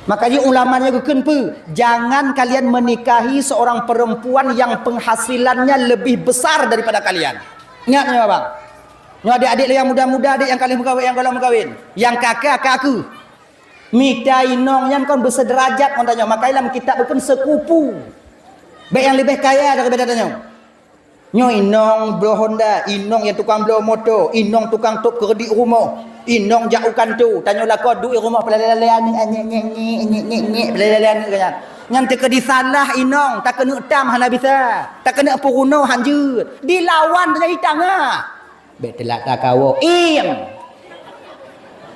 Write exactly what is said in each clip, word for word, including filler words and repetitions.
Maka jih ulama nyoe geukheun peue? Jangan kalian menikahi seorang perempuan yang penghasilannya lebih besar daripada kalian. Ingat nyoe, abang. Nyoe adik-adik lé nyang muda-muda, adik nyang ka lheueh meukawen, nyang gohlom meukawen. Nyang ka keu, ka keu. Mita inong nyan kon beuseuderajat ngon tanyoe. Maka lam kitab geukheun sekupu. Bèk nyang leubeh kaya daripada tanyoe. Nyoe inong bloe Honda, inong nyang tukang bloe moto, inong tukang tôp keureudit rumoh, inong jak u kantô, tanyoe lakoe duek rumoh, peulale-lale aneuk, nyek, nyek, nyek, nyek, nyek, nyek, peulale-lale aneuk nyan. Nyan teukeudi salah inong, takeuneuk tam hana bisa, takeuneuk peurunoe hanjeuet, dilawan tanyoe di tangah. Bèk teulat takawoe, iem.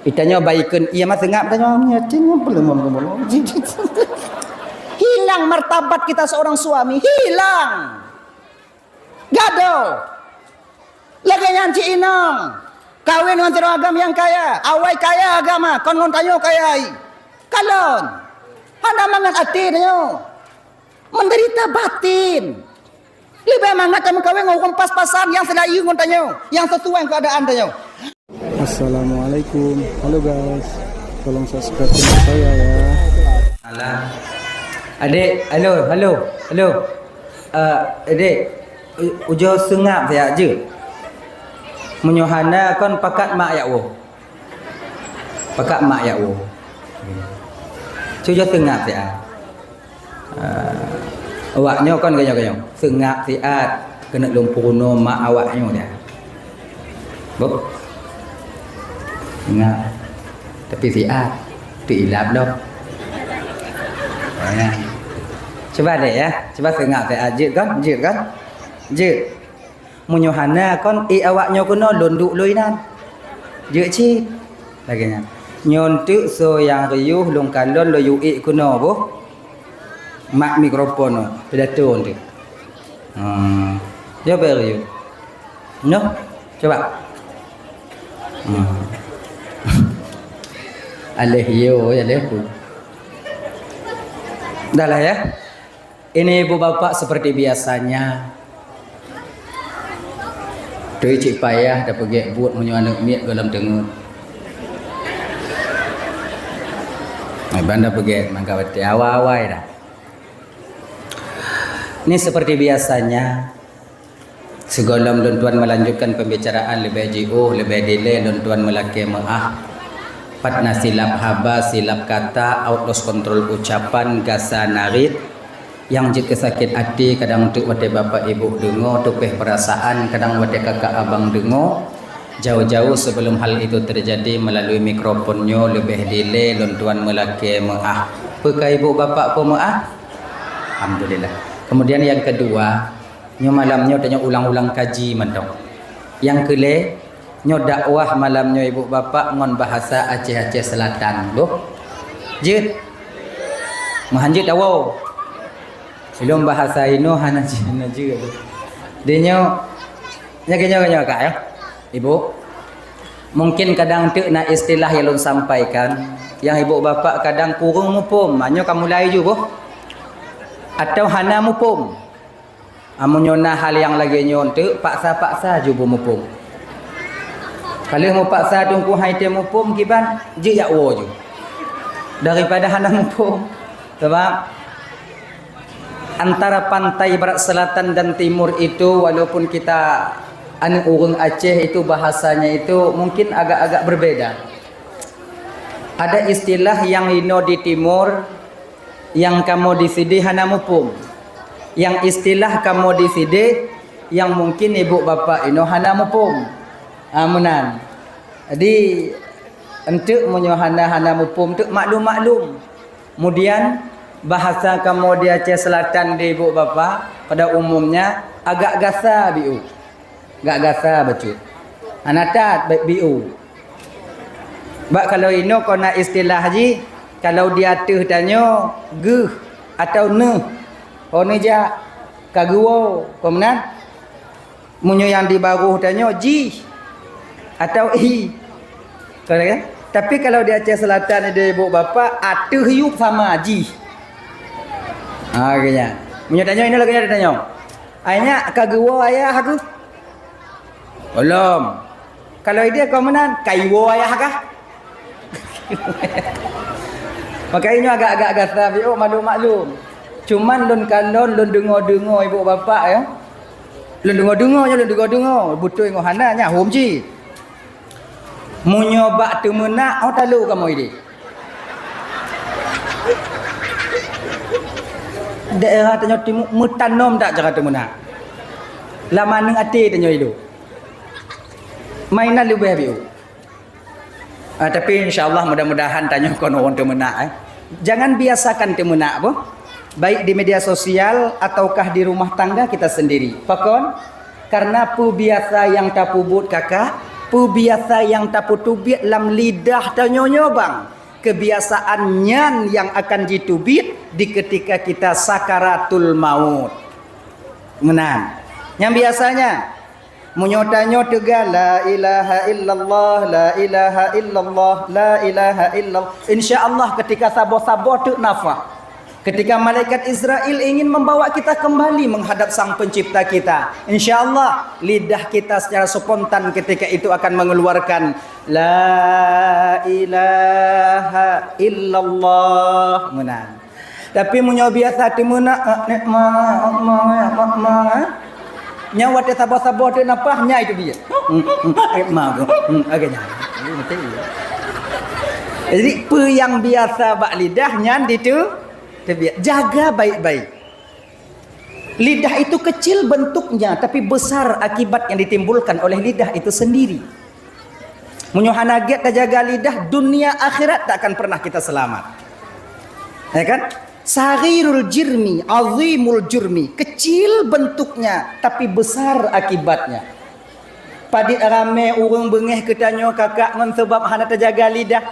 Di tanyoe baikon iem, seungab tanyoe, nyan, cing, belum, belum, belum. Hilang martabat kita seorang suami, hilang. Gadoh. Lagèe nyan cit inong. Kawen ngon sidroe agam nyang kaya. Awai kaya agam, kon ngon tanyoe kaya ai. Kalon. Hana mangat até tanyoe. Menderita batin. Leubeh mangat tameukawen ngon ureueng pas-pasan nyang seulayeue ngon tanyoe, nyang sesuai ngon keuadaan tanyoe. Assalamualaikum. Halo guys. Tolong subscribe channel saya ya. Alah. Adik, halo, halo, halo. Eh, adik, u-, ujoe seungab siat jeuet. Meunyoe hana kon pakat mak jak woe. Pakat mak jak woe. Cujoe seungab siat. Ah, awak nyoe kon geunyong-geunyong. Seungab siat keuneuk lôn peurunoe mak awak nyoe dah. Boh. Seungab. Tapi siat. Tapi ilap doh. Ya. Cuba deh ya. Cuba seungab siat. Jeuet kon? Jeuet kon? Jeuet. Meunyoe hana kon, ék awak nyoe keunoe lôn duek lôn inan. Jeuet cit. Lagèe nyan. Nyoe teuk soe nyang riôh lôn kalon lôn yue ék keunoe boh. Mak mikrofon nyoe, pidato nyoe. Hmm. Yo beri. Nyoe, coba. Hmm. Aléh yo, aléh ku. Dah lah ya. Ini ibu bapak seperti biasanya. Tui cit payah dah peugèt buet meunyoe aneuk miet gohlom teungeut. Ban dah peugèt mangka watèe awai-awai dah. Ini seperti biasanya. Sigohlom lôn tuan melanjutkan pembicaraan leubeh jiôh, leubeh dilèe lôn tuan meulakèe meu'ah. Pat na silap haba, silap kata, out lost control ucapan, gasa narit, nyang jeuet keu sakét até, kadang teuk watèe bapak ibu deungoe, teupèh peurasaan, kadang watèe kakak abang deungoe. Jauh-jauh sebelum hal itu terjadi, melalui mikrofon nyoe leubeh dilèe lôn tuan meulakèe meu'ah. Peu ka ibu bapak peumeu'ah? Alhamdulillah. Kemudian yang kedua, nyoe malam nyoe tanyoe ulang-ulang kaji mantong. Nyang keu lhèe, nyoe dakwah malam nyoe ibu bapak ngon bahasa Aceh-Aceh Selatan, boh. Jeuet? Meuhan jeuet dawoe. Ilôn bahasa inoe hana jeuet, hana jeuet. Di nyoe, nyoe, nyoe, nyoe, Kak, ya. Ibu, mungkin kadang teuk na istilah nyang lôn sampaikan, nyang ibu bapak kadang kureueng muphom, nyoe ka mulai ju boh. Atau hana muphom. Ameunyoe na hal nyang lagèe nyoe teuk, paksa-paksa ju beumuphom. Ka lheueh meupaksa teungku hai tém muphom kiban, jeuet jak woe ju. Daripada hana muphom. Sabab antara pantai barat selatan dan timur itu, walaupun kita aneuk ureueng Aceh itu, bahasanya itu mungkin agak-agak berbeda. Ada istilah nyang inoe di timur, nyang kamoe di sidéh hana muphom. Nyang istilah kamoe di sidéh, nyang mungkin ibu bapak inoe hana muphom. Ah, meunan. Jadi, enteuk meunyoe hana, hana muphom, enteuk maklum-maklum. Kemudian, bahasa kamoe di Aceh Selatan di ibu bapak, pada umumnya, agak gasa biu. Gak gasa bacut. Hana that, bi-, biu. Bak kalau inoe kon na istilah jih, kalau di ateueh tanyoe geuh atau neuh. Oh, neujak ka geuwoe, kon meunan? Meunyoe nyang di barôh tanyoe jih atau i. Kon kan? Tapi kalau di Aceh Selatan ada ibu bapa, ateueh yup sama jih. Ha, geuh nyan. Meunyoe tanyoe inoe lagèe nyan tanyoe. Ai nyak ka geuwoe ayah aku? Ulôn. Kalau idéh kon meunan, ka iwoe ayah kah? Makajih nyoe agak-agak gasa, biôh maklum-maklum. Cuman lôn kalon, lôn deungoe-deungoe ibu bapak, ya. Lôn deungoe-deungoe nyoe, lôn deungoe-deungoe. Beutôi ngon hana, nyan hom cit. Meunyoe bak teumeunak, oh, talo kamoe idéh. Daerah tanyoe timu-, meutanom that cara teumeunak. Lam aneuk até tanyoe idup. Mainan leubeh biôh. Ah, tapi insya Allah mudah-mudahan tanyoe kon ureuëng teumeunak, eh. Jangan biasakan teumeunak, boh. Baik di media sosial ataukah di rumah tangga kita sendiri. Pakon? Karena peubiasa nyang tapeubuet kakak, peubiasa nyang tapeuteubiet lam lidah tanyoe nyoe bang. Kebiasaan nyan yang akan jiteubiet di ketika kita sakaratul maut. Meunan. Nyang biasanya, meunyoe tanyoe teuga, "La ilaha illallah, la ilaha illallah, la ilaha illallah." Insya Allah ketika saboh-saboh teuk nafah, ketika malaikat Israel ingin membawa kita kembali menghadap Sang Pencipta kita, insya Allah lidah kita secara spontan ketika itu akan mengeluarkan, "La ilaha illallah." Meunan. Tapi meunyoe biasa teumeunak, eh, nek ma, ma, ma, ma, eh. Nyan watée saboh-saboh teuk nafah, nyan itu dia. Hmm, hmm, eh, ma, hmm, agak nyan. Jadi, peue nyang biasa bak lidah, nyan ditu, teubiet. Jaga baik-baik. Lidah itu kecil bentuknya, tapi besar akibat yang ditimbulkan oleh lidah itu sendiri. Meunyoe hana gét tajaga lidah, dunia akhirat tak akan pernah kita selamat. Ya kan? Saghirul jirmi, azimul jurmi. Kecil bentuknya, tapi besar akibatnya. Padit ramé ureuëng beungéh keu tanyoe kakak ngon sabab hana tajaga lidah.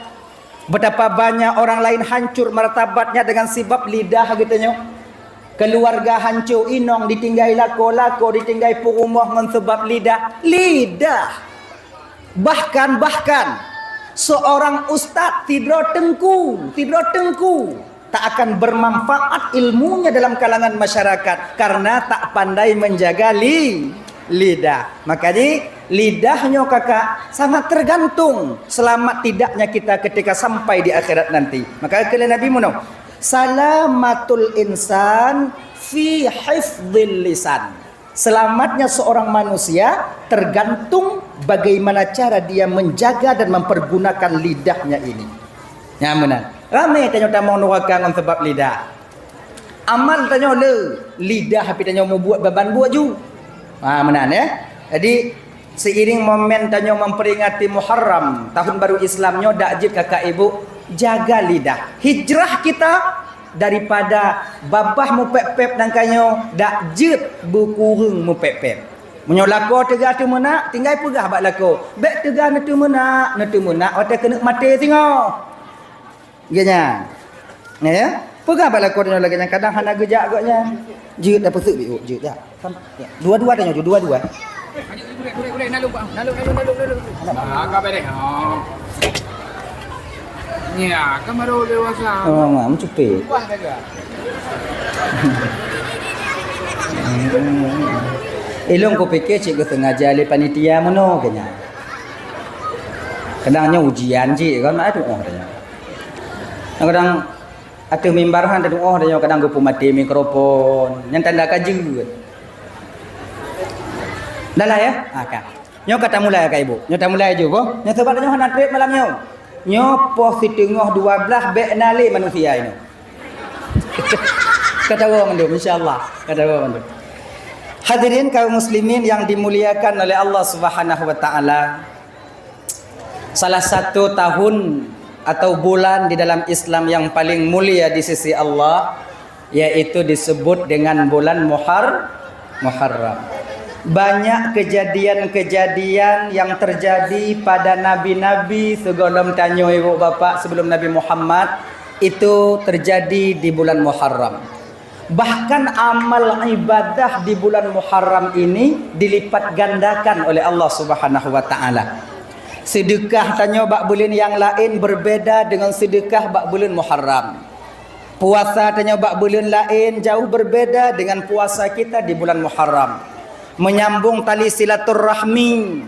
Betapa banyak orang lain hancur martabatnya dengan sebab lidah geutanyoe. Keluarga hancur, inong ditinggai lakoe, lakoe ditinggai peurumoh ngon sabab lidah. Lidah. Bahkan, bahkan, seorang ustaz sidroe teungku, sidroe teungku tak akan bermanfaat ilmunya dalam kalangan masyarakat karena tak pandai menjaga li-, lidah. Makajih, lidah nyoe kakak sangat tergantung selamat tidaknya kita ketika sampai di akhirat nanti. Maka kheun lé Nabi meunoe, "Salamatul insan fi hifdzil lisan." Selamatnya seorang manusia tergantung bagaimana cara dia menjaga dan mempergunakan lidahnya ini. Nyan meunan. Ramé tanyoe tamong nuraka ngon sabab lidah. Amal tanyoe le, lidah pih tanyoe mubuet baban buet ju. Ha, meunan, ya. Jadi, seiring momen tanyoe memperingati Muharram, tahun baru Islam nyoe, dak jeuet kakak ibu, jaga lidah. Hijrah kita daripada babah mupép-pép nangka nyoe, dak jeuet beukureueng mupép-pép. Meunyoe lakoe teuga teumeunak, tinggai peugah bak lakoe, "Bék teuga neuteumeunak, neuteumeunak watée keuneuk maté singoh." Geuh nyan. Ya? Peugah bak lakoe tanyoe lagée nyan, kadang hana geujak gobnyan. Jeuet dah peuseuek biôh, jeuet dah. Dua-dua tanyoe ju, dua-dua. Ah, ka beres. Ah. Ya, kan baru dewasa. Oh, mak, mencupi. Wah, dah. Ilong kupikir cik geuh sengaja lé panitia meunoe keunya. Kadang nyoe ujian cik kan, aduh, oh, tanya. Kadang ateueh mimbar han teudoh, oh, tanya, kadang geupeumaté mikrofon. Nyan tanda ka jeuet. Dah lah ya? Ha, ka. Nyoe ka tamulai ka ibu. Nyoe tamulai ju boh. Nyoe sebab nyoe hana trép malam nyoe. Nyoe poh siteungoh dua blaih bék na lé manusia inoe. Ka tawoe mandum, insya Allah. Ka tawoe mandum. Hadirin kaum muslimin yang dimuliakan oleh Allah Subhanahu wa taala. Salah satu tahun atau bulan di dalam Islam yang paling mulia di sisi Allah, yaitu disebut dengan bulan Muhar-, Muharram. Banyak kejadian-kejadian yang terjadi pada nabi-nabi sigohlom tanyoe ibu bapak sebelum Nabi Muhammad itu terjadi di bulan Muharram. Bahkan amal ibadah di bulan Muharram ini dilipat gandakan oleh Allah Subhanahu wa taala. Sedekah tanyoe bak buleuen nyang laén berbeda dengan sedekah bak buleuen Muharram. Puasa tanyoe bak buleuen laén jauh berbeda dengan puasa kita di bulan Muharram. Menyambung tali silaturahmi,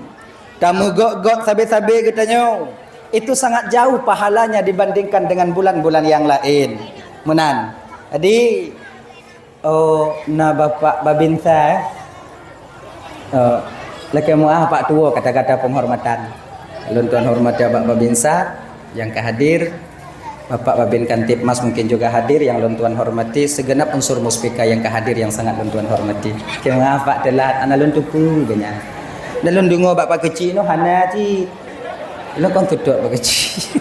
tameugok-gok sabe-sabe geutanyoe. Itu sangat jauh pahalanya dibandingkan dengan bulan-bulan yang lain. Meunan. Jadi, oh, na Bapak Babinsa, eh? Oh, lakée meuah Pak Tuwo kata-kata penghormatan. Lôn tuan hormati Bapak Babinsa yang ka hadir. Bapak Babin Kamtibmas mungkin juga hadir, yang lôn tuan hormati, segenap unsur muspika yang ka hadir yang sangat lôn tuan hormati. Lakée meuah Pak teulat, hana lôn tupeue geuh nyan. Dan lôn deungoe bak Pak Keuchik nyoe hana cit. Lôn kon tutuek Pak Keuchik.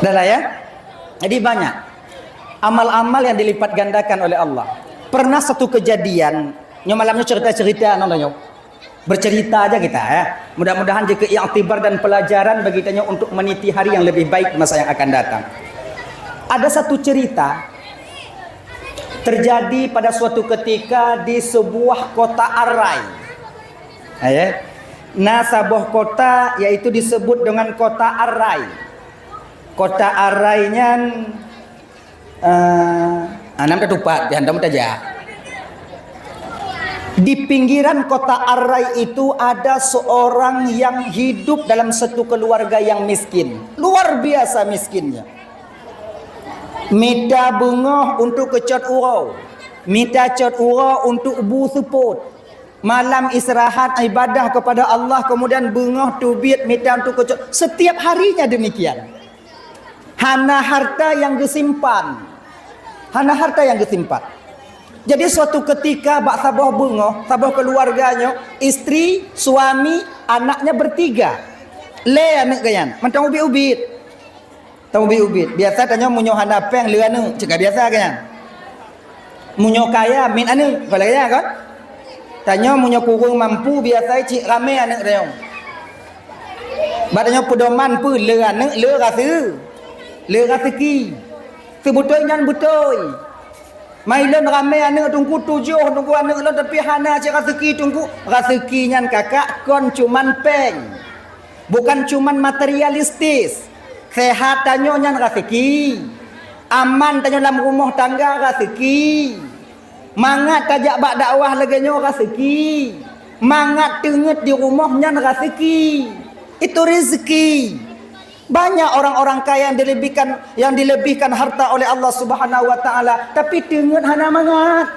Dah lah ya. Jadi banyak amal-amal yang dilipat gandakan oleh Allah. Pernah satu kejadian, nyoe malam nyoe cerita-cerita nyoe. Bercerita aja kita ya. Mudah-mudahan jadi iktibar dan pelajaran bagi kita untuk meniti hari yang lebih baik masa yang akan datang. Ada satu cerita terjadi pada suatu ketika di sebuah kota Arai. Ya. Nah, saboh kota yaitu disebut dengan kota Arai. Kota Arai nyan, eh, anam tatupat, di hantom tajak. Di pinggiran kota Arai itu ada seorang yang hidup dalam satu keluarga yang miskin. Luar biasa miskinnya. Mita beungoh untuk keucot uroe. Mita cot uroe untuk bu seupôt. Malam istirahat ibadah kepada Allah, kemudian beungoh teubiet mita untuk keucot. Setiap harinya demikian. Hana harta yang geusimpan. Hana harta yang geusimpan. Jadi suatu ketika bak saboh beungoh, saboh keluarga nyoe, istri, suami, anaknya bertiga. Lé aneuëk geuh nyan, mantong ubit-ubit. Tong ubit-ubit. Biasa tanyoe meunyoe hana péng lé aneuëk, cit ka biasa kan? Meunyoe kaya mit aneuëk, kalau kaya kan? Tanyoe meunyoe kureueng mampu biasa cit ramé aneuëk tanyoe. Bak tanyoe peudoman peue lé aneuëk lé rase, lé raseuki. Seubeutôi nyan beutôi. Mailon ramé aneuëk teungku tujoh teungku aneuëk lôn tapi hana cit raseuki teungku. Raseuki nyan kakak kon cuman péng. Bukan cuman materialistis. Sehat tanyoe nyan raseuki. Aman tanyoe lam rumoh tangga raseuki. Mangat tajak bak dakwah lagée nyoe raseuki. Mangat teungeut di rumoh nyan raseuki. Itu rezeki. Banyak orang-orang kaya yang dilebihkan yang dilebihkan harta oleh Allah Subhanahu wa taala, tapi teungeut hana mangat.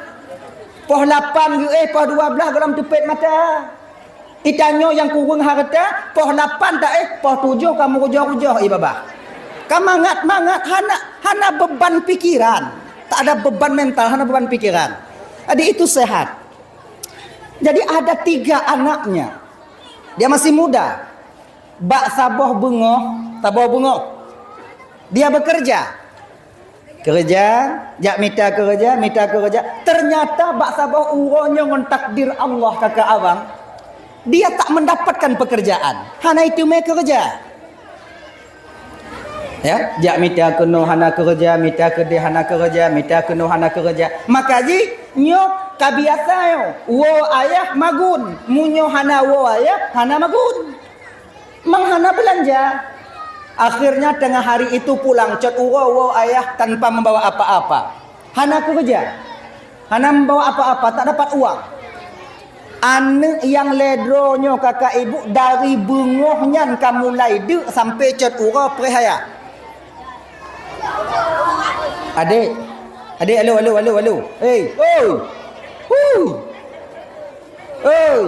Poh lapan geuéh, poh dua belas gohlom teupet mata. Itanyoe nyang kureueng hareuta, poh lapan taéh, poh tujoh ka meurujoh-rujoh ié babah. Ka mangat-mangat hana hana beban pikiran. Tak ada beban mental, hana beban pikiran. Jadi itu sehat. Jadi ada tiga anaknya. Dia masih muda. Bak saboh beungoh, saboh beungoh. Dia bekerja. Keureuja, jak mita keureuja, mita keureuja. Ternyata bak saboh uroe nyoe ngon takdir Allah kakak abang, dia tak mendapatkan pekerjaan. Hana iteumé keureuja. Ya, jak mita keunoe hana keureuja, mita keudeh hana keureuja, mita keunoe hana keureuja. Maka jih nyoe ka biasa nyoe, woe ayah magun. Meunyoe hana woe ayah, hana magun. Mang hana beulanja. Akhirnya tengah hari itu pulang cot uroe woe ayah tanpa membawa apa-apa. Hana keureuja. Hana membawa apa-apa, tak dapat uang. Aneuëk nyang lhée droe nyoe kakak ibu dari beungoh nyan ka mulai deuk sampai cot uroe preh ayah. Adek, adek, alo, alo, alo, alo. Hei, oi. Hu. Oi.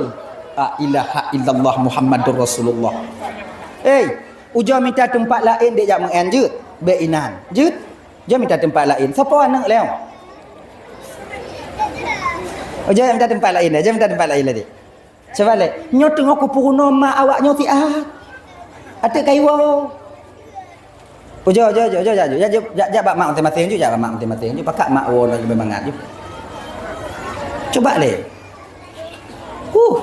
La ilaha illallah Muhammadur Rasulullah. Hei, ujoe mita teumpat laén dek jak meu'en jeuet. Bék inan. Jeuet. Jeuet mita teumpat laén. Soe po aneuëk lé? Ujoe mita teumpat laén, jeuet mita teumpat laén lé. Coba lé, nyoe teungoh kupeurunoe ma awak nyoe siat. Ateuk kayue. Ujoe, ujoe, ujoe, ujoe, jak, jak, jak, jak bak mak maséng-maséng ju, jak bak mak maséng-maséng ju. Pakak mak woe lom leubeh mangat ju. Coba lé. Huh.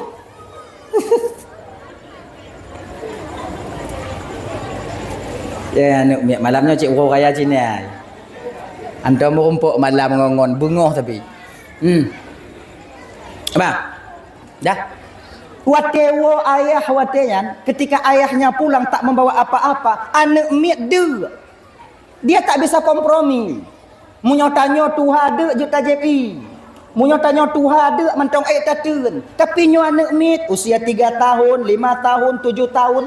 Ya, aneuëk miet malam nyoe cit uroe raya cit nyan. Antom meurumpok malam ngon-ngon beungoh tapi. Hmm. Bah. Dah. Watée woe ayah watée nyan, ketika ayahnya pulang tak membawa apa-apa, aneuëk miet deuk. Dia tak bisa kompromi. Meunyoe tanyoe tuha deuk jeuet tajieb ié. Meunyoe tanyoe tuha deuk mantong ék tateun, tapi nyoe aneuk miet usia tiga tahun, lima tahun, tujuh tahun,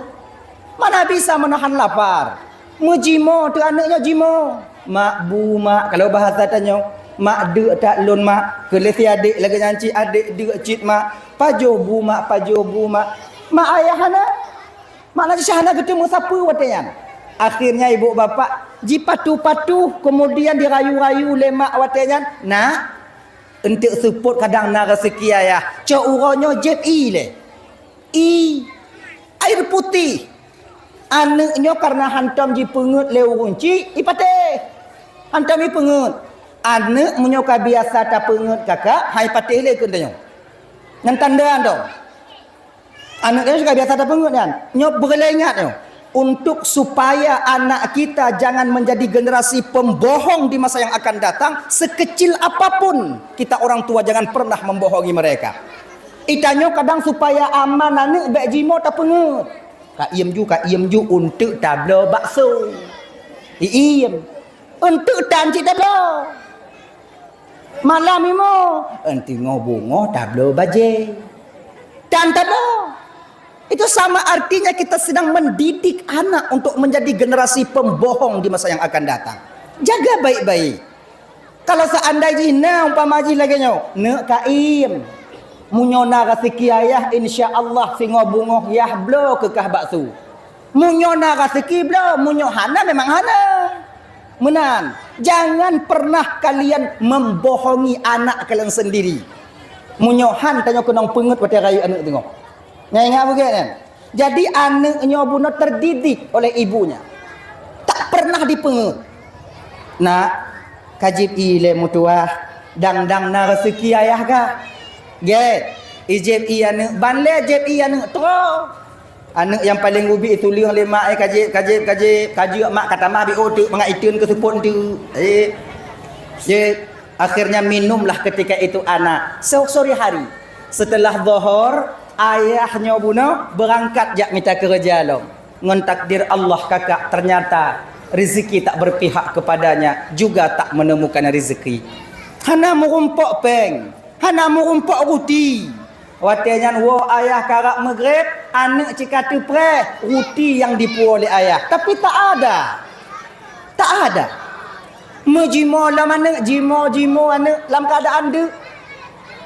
mana bisa menahan lapar. Meujimoe teuh aneuk nyoe jimoe. "Mak, bu, mak," kalau bahasa tanyoe, "Mak, deuk that lôn, mak." Keu lé si adék lagée nyan cit, "Adék, deuk cit, mak." "Pajoh bu, mak, pajoh bu, mak." Mak ayah hana. Mak na cit hana geuteumé sapeue watée nyan. Akhirnya ibu bapak jipatuh-patuh, kemudian dirayu-rayu lé mak watée nyan, "Nak, eunteuk seupôt kadang na raseuki ayah. Cok uroe nyoe jieb ie lé. Ie, air putih." Aneuk nyoe kareuna hantom jipeungeut lé ureuëng chik, ipatéh. Hantom jipeungeut. Aneuk meunyoe ka biasa tapeungeut kakak, hai patéh lé keu tanyoe. Nyan tanda hantom. Aneuk nyoe ka biasa tapeungeut nyan. Nyoe peureulée ingat nyoe. Untuk supaya anak kita jangan menjadi generasi pembohong di masa yang akan datang, sekecil apapun kita orang tua jangan pernah membohongi mereka. Itanyoe kadang supaya aman aneuk bék jimoe tapeungeut. "Ka iem ju, ka iem ju, eunteuk tabloe bakso." Iem. "Eunteuk tan cit tabloe." Malam imoe, "Eunteuk ngo bungoh tabloe bajée." Tan tabloe. Itu sama artinya kita sedang mendidik anak untuk menjadi generasi pembohong di masa yang akan datang. Jaga baik-baik. Kalau seandai jih na umpama jih lagée nyoe, "Neuk ka iem. Meunyoe na raseuki ayah, insya Allah singoh bungoh yah bloe keu kah bakso." Meunyoe na raseuki bloe, meunyoe hana memang hana. Meunan, jangan pernah kalian membohongi anak kalian sendiri. Meunyoe han tanyoe keunong peungeut watée rayeuk aneuk teungoh. Nyan ingat beugét nyan. Jadi aneuk nyoe bunoe terdidik oleh ibunya. Tak pernah dipeungeut. "Nak, ka jieb ie lé meutuwah, dang-dang na raseuki ayah kah." Gét, ijieb ie aneuk, ban lé jieb ie aneuk troh. Aneuk nyang paleng ubit ituleueng lé mak, eh, "Ka jieb, ka jieb, ka jieb, ka jeuet mak, ka tamah biôh teuk mangat iteun keu seupôt teuk." Eh, jieb. Akhirnya minumlah ketika itu anak. So-, sore hari, setelah Zohor, ayah nyoe bunoe beurangkat jak mita keureuja lom. Ngon takdir Allah kakak, ternyata rezeki tak berpihak kepadanya, juga tak menemukan rezeki. Hana meurumpok péng, hana meurumpok ruti. Watée nyan woe ayah karab meugreb, aneuk cit ka teupreh ruti nyang dipuwoe lé ayah, tapi tak ada. Tak ada. Meujimoe lom aneuk, jimoe, jimoe aneuk lam keuadaan deuk.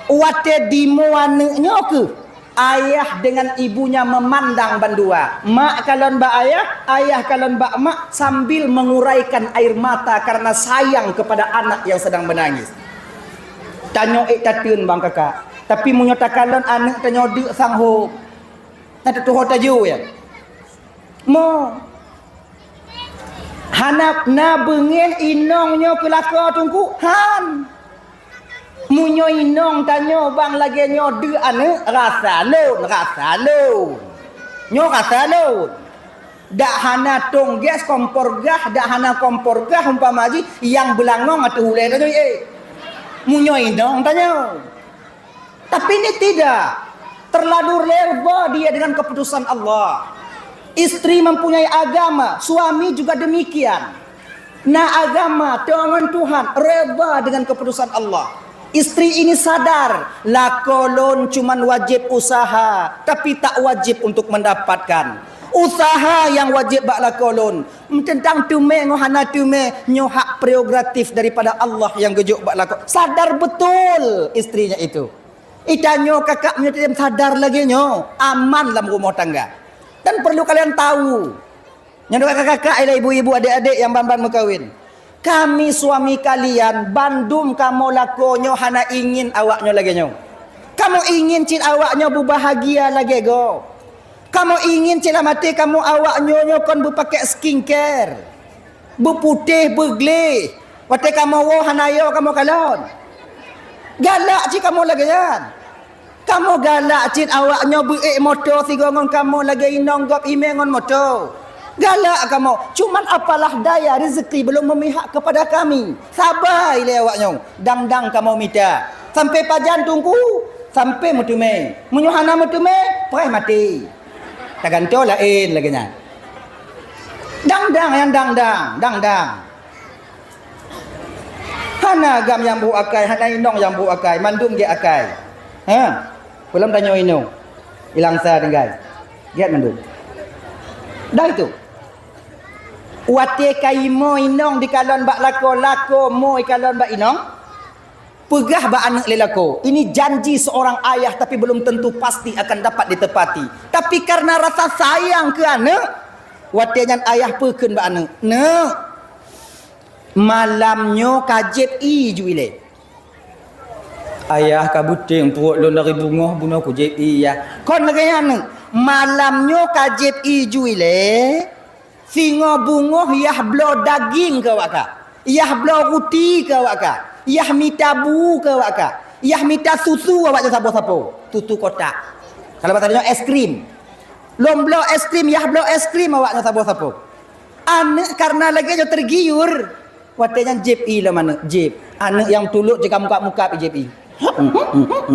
Watée jimoe aneuk nyoe keuh, ayah dengan ibunya memandang bandua. Mak kalon bak ayah, ayah kalon bak mak sambil menguraikan air mata karena sayang kepada anak yang sedang menangis. Tanyoe ék tateun bang kakak. Tapi meunyoe takalon aneuk tanyoe deuk sang hom, na teutuho tajôh ya. Mo. Hana na beungéh inong nyoe keu lakoe teungku? Han. Meunyoe inong tanyoe bang lagée nyoe deuk aneuk, rasa lôn, rasa lôn. Nyoe rasa lôn. Dak hana tong gas kompor gah, dak hana kompor gah umpama jih nyang beulangong ateueh ulée tanyoe, eh. Meunyoe inong tanyoe. Tapi ini tidak. Terlalu reba dia dengan keputusan Allah. Istri mempunyai agama, suami juga demikian. Na agama, teuh ngon Tuhan, reba dengan keputusan Allah. Istri ini sadar, lakoe lôn cuman wajéb usaha, tapi tak wajéb untuk mendapatkan. Usaha nyang wajéb bak lakoe lôn, teuntang teumé ngon hana teumé, nyoe hak prerogatif daripada Allah nyang geujok bak lakoe. Sadar betul istrinya itu. Itanyoe kakak meunyoe sadar lagée nyoe, aman lam rumoh tangga. Dan perlu kalian tahu, nyoe kakak-kakak, ibu-ibu, adik-adik nyang ban-ban meukawen, kami suami kalian bandum kamoe lakoe nyoe hana ingin awak nyoe lagée nyoe. Kamoe ingin cit awak nyoe beubahagia lagée gob. Kamoe ingin cit lam até kamoe awak nyoe nyoe kon beupakée skincare. Beuputéh, beugleh. Watée kamoe woe hana yo kamoe kalon. Galak cit kamoe lagée nyan. Kamoe galak cit awak nyoe beuék moto sigoe ngon kamoe lagée inong gob imé ngon moto. Galak kamoe, cuman apalah daya rezeki belum memihak kepada kami. Sabai lé awak nyoe, dang-dang kamoe mita. Sampai pajan teungku, sampai meuteumé. Meunyoe hana meuteumé, preh maté. Tagantoe laén lagée nyan. Dang-dang nyang dang-dang, dang-dang. Hana agam nyang brôk akai, hana inong nyang brôk akai, mandum gét akai. Ha? Peulom tanyoe inong. Ilang sa tinggai. Gét mandum. Dah itu. Watée ka imoe inong dikalon bak lakoe, lakoe moe ikalon bak inong, peugah bak aneuëk lé lakoe, ini janji seorang ayah tapi belum tentu pasti akan dapat ditepati. Tapi karena rasa sayang keu aneuëk, watée nyan ayah peukheun bak aneuëk, "Neuk, malam nyoe ka jieb ié ju ilée." "Ayah, ka beuténg pruet lôn dari beungoh bunoe kujieb ié, yah." "Kon lagée nyan, neuk, malam nyoe ka jieb ié ju ilée, singoh beungoh yah bloe daging keu awak kah, yah bloe ruti keu awak kah, yah mita bu keu awak kah, yah mita susu awak nyan saboh sapo, susu kotak. Kalau bahasa Indonesia, es krim. Lôn bloe es krim, yah bloe es krim awak nyan saboh sapo." Aneuëk karena lagée nyoe tergiur. Watée nyan jieb ié lom aneuëk, jieb. Aneuëk nyang tulok jeuet ka mukab-mukab jieb ié.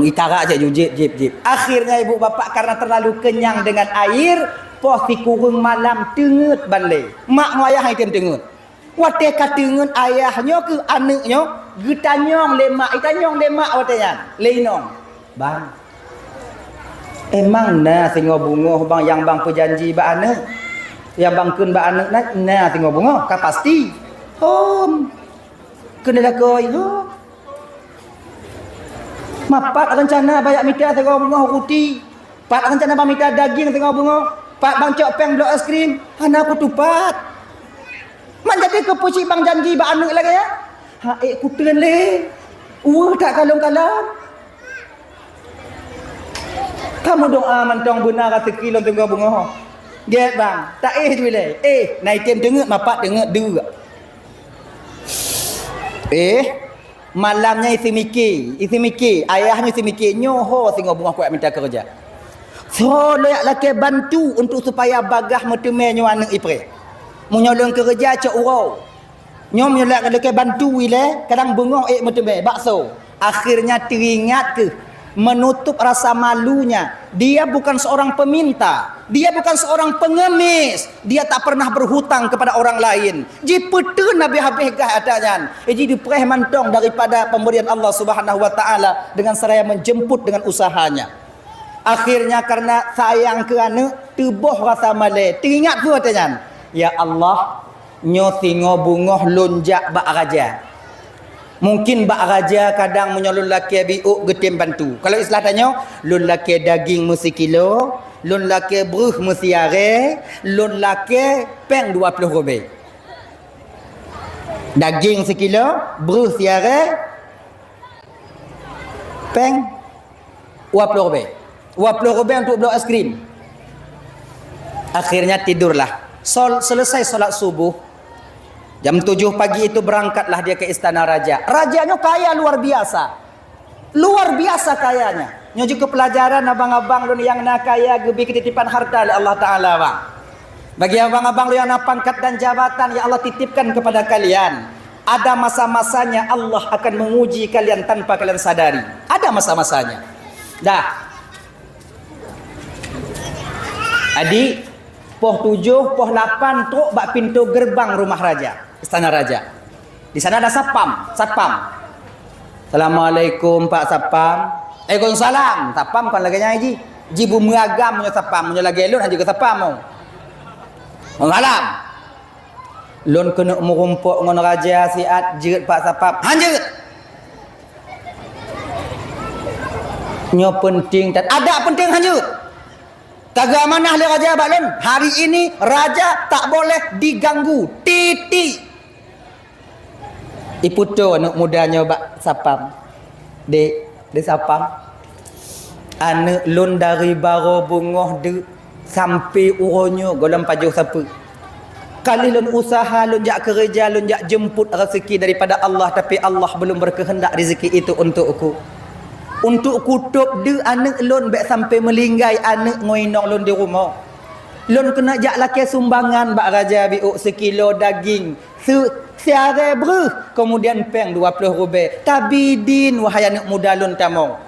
Itara cit ju jieb, jieb, jieb. Akhirnya ibu bapak karena terlalu kenyang dengan air, poh sikureueng malam teungeut ban lé. Mak ngon ayah item teungeut. Watée ka teungeut ayah nyoe keu aneuëk nyoe, geutanyong lé mak, itanyong lé mak watée nyan, lé inong. "Bang, emang na singoh beungoh bang nyang bang peujanji bak aneuëk? Nyang bang kheun bak aneuëk na, na singoh beungoh, ka pasti?" "Hom," kheun lé lakoe, "Hom. Ma pat rencana bang jak mita singoh beungoh ruti? Pat rencana bang mita daging singoh beungoh? Pat bang cok péng bloe es krim? Hana kutupat." "Man jadi keupeue cit bang janji bak aneuëk lagée nyan?" "Ha ék kuteun lé. Weueh that ka lôn kalon." "Kamoe doa mantong beuna raseuki lôn singoh beungoh." "Gét bang, taéh ju ilée." "Éh, na item teungeut, ma pat teungeut deuk." Éh, malam nyan iseumike, iseumike, ayah nyoe iseumike, nyoe ho singoh beungoh kuat mita keureuja. Soe lôn jak lakée bantu untuk supaya bagaih meuteumé nyoe aneuëk ipreh. Meunyoe lôn keureuja cok uroe. Nyoe meunyoe lé-, lakée bantu ilée, kadang beungoh ék meuteumé bakso. Akhirnya teuingat keuh, menutup rasa malunya. Dia bukan seorang peminta, dia bukan seorang pengemis, dia tak pernah berhutang kepada orang lain. Jipeuteun habéh-habéh gaih ata nyan. Ji dipreh mantong daripada pemberian Allah Subhanahu wa Taala dengan seraya menjemput dengan usahanya. Akhirnya karena sayang keu aneuëk, teuboh rasa malée. Teuingat peue watée nyan? "Ya Allah, nyoe singoh beungoh lôn jak bak raja. Mungkin bak raja kadang meunyoe lôn lakée biôk geutem bantu." Kalau istilah tanyoe, lôn lakée daging meusikilo, lôn lakée breuh meusiarée, lôn lakée péng dua ploh rubée. Daging sikilo, breuh siarée, péng dua ploh rubée. Dua ploh rubée untuk bloe es krim. Akhirnya tidurlah. Sol-, selesai sholat subuh, jam tujuh pagi itu berangkatlah dia ke istana raja. Raja nyoe kaya luar biasa. Luar biasa kayanya. Nyoe jeuet keu peulajaran abang-abang lôn nyang na kaya geubi keutitipan harta lé Allah Taala, bang. Bagi abang-abang lôn nyang na pangkat dan jabatan yang Allah titipkan kepada kalian, ada masa-masanya Allah akan menguji kalian tanpa kalian sadari. Ada masa-masanya. Dah. Adik, poh tujoh, poh lapan trok bak pintoe geureubang rumah raja, istana raja. Di sana ada satpam, satpam. "Assalamualaikum, Pak Satpam." "Waalaikumsalam." Satpam kon lagée nyan ji. Ji beumeugam meunyoe satpam, meunyoe lagée lôn hana jeuet keu satpam. "Waalaikumsalam." "Lôn keuneuk meurumpok ngon raja siat, jeuet Pak Satpam." "Han jeuet." "Nyoe peunteng that." "Adak peunteng han jeuet. Ka geuamanah lé raja bak lôn, hari ini raja tak boleh diganggu. Titik." Ipeutoe aneuëk muda nyoe bak satpam. "Dek, dek satpam, aneuëk lôn dari barô beungoh deuk sampai uroe nyoe gohlom pajoh sapeue. Ka lheueh lôn usaha, lôn jak keureuja, lôn jak jeumpot raseuki daripada Allah, tapi Allah belum berkehendak rezeki itu untuk ku. Untuk kutôb deuk aneuëk lôn bék sampai meulinggai aneuëk ngon inong lôn di rumoh. Lôn keuneuk jak lakée sumbangan bak raja biôk sikilo daging, si-, siarée breuh, kemudian péng dua ploh rubée. Tabidin, wahai aneuëk muda lôn tamong."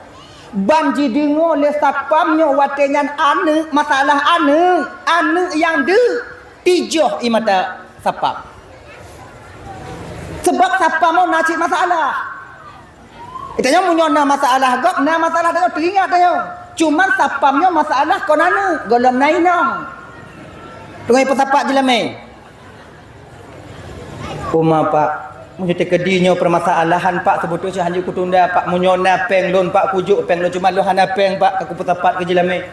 Ban jideungoe lé satpam nyoe watée nyan aneuëk, masalah aneuëk, aneuëk nyang deuk, tijoh ie mata satpam. Sebab sapam nyoe na cit masalah. Tanyoe meunyoe na masalah gob, na masalah tanyoe teuingat tanyoe. Cuman sapam nyoe masalah kon aneuk, gohlom na inong. Teungoh peusapat jeulamé. Uma, Pak, meunyoe teukeudi nyoe permasalahan, Pak, seubeutôi hanjeuet kutunda, Pak. Meunyoe na péng lôn, Pak, kujok péng lôn, cuma lôn hana péng, Pak, ka kupeusapat keu jeulamé.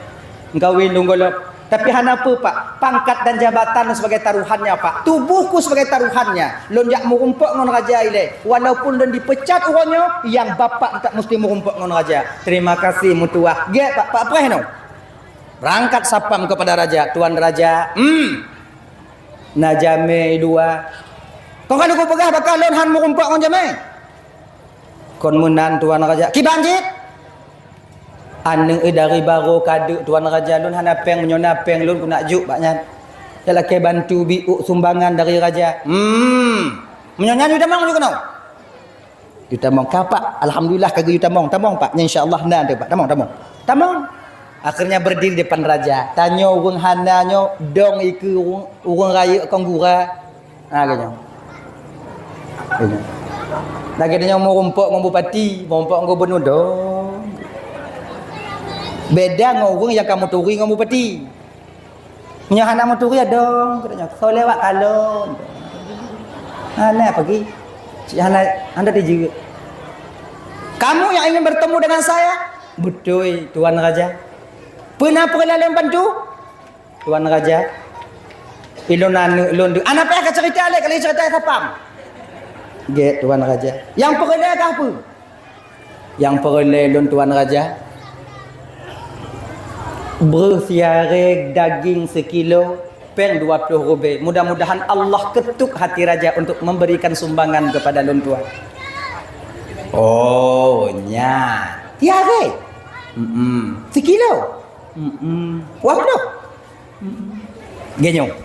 Meukawen lôn gohlom. Tapi hana peue, Pak. Pangkat dan jabatan sebagai taruhannya, Pak. Tubuhku sebagai taruhannya. Lôn jak meurumpok ngon raja ilée. Walaupun lôn dipecat uroe nyoe, nyang bapak tetap mesti meurumpok ngon raja. Terima kasih, meutuah. Gét, Pak. Pak preh nyoe. Berangkat sapam kepada raja. Tuan raja, hmm. Na jamé i luwa. Kon ka lôn peugah bak kah lôn han meurumpok ngon jamé? Kon meunan, Tuan Raja. Kiban cit? Aneuk dari barô kadeuk, Tuan Raja, lôn hana péng, meunyoe na péng lôn keuneuk jok bak nyan. Jak lakée bantu biôk sumbangan dari raja. Hmm. Meunyoe nyan, yue tamong jok keunoe. Yue tamong ka, Pak. Alhamdulillah ka geuyue tamong. Tamong, Pak. Nyan insya Allah na teuh, Pak. Tamong, tamong. Tamong. Akhirnya berdiri depan raja. Tanyoe ureuëng hana nyoe dong ikeue ureuëng, ureuëng rayeuk kon gura. Ha, lagée nyoe. Lagée nyoe meurumpok ngon bupati, meurumpok ngon gubernur, dong. Beda ngon ureuëng nyang ka meuturi ngon bupati. Nyoe hana meuturi, dong, kata nyoe. Soe lewat kalon. Hana pagi. Cik hana, hana dijeuet. Kamu yang ingin bertemu dengan saya? Beutôi, Tuan Raja. Peue na peureulée lôn bantu? Tuan Raja, ilôn aneuk lôn deuek. Hana payah kacerita lé, ka lheueh cerita sapam. Gét, Tuan Raja. Nyang peureulée kah peue? Nyang peureulée lôn, Tuan Raja, breuh siaré daging sikilo, péng dua ploh rubée. Mudah-mudahan Allah ketuk hati raja untuk memberikan sumbangan kepada lôn, Tuan. Oh, nyan. Siaré? Mm-mm. Sikilo? Mm-mm. Dua ploh? Geuh nyoe.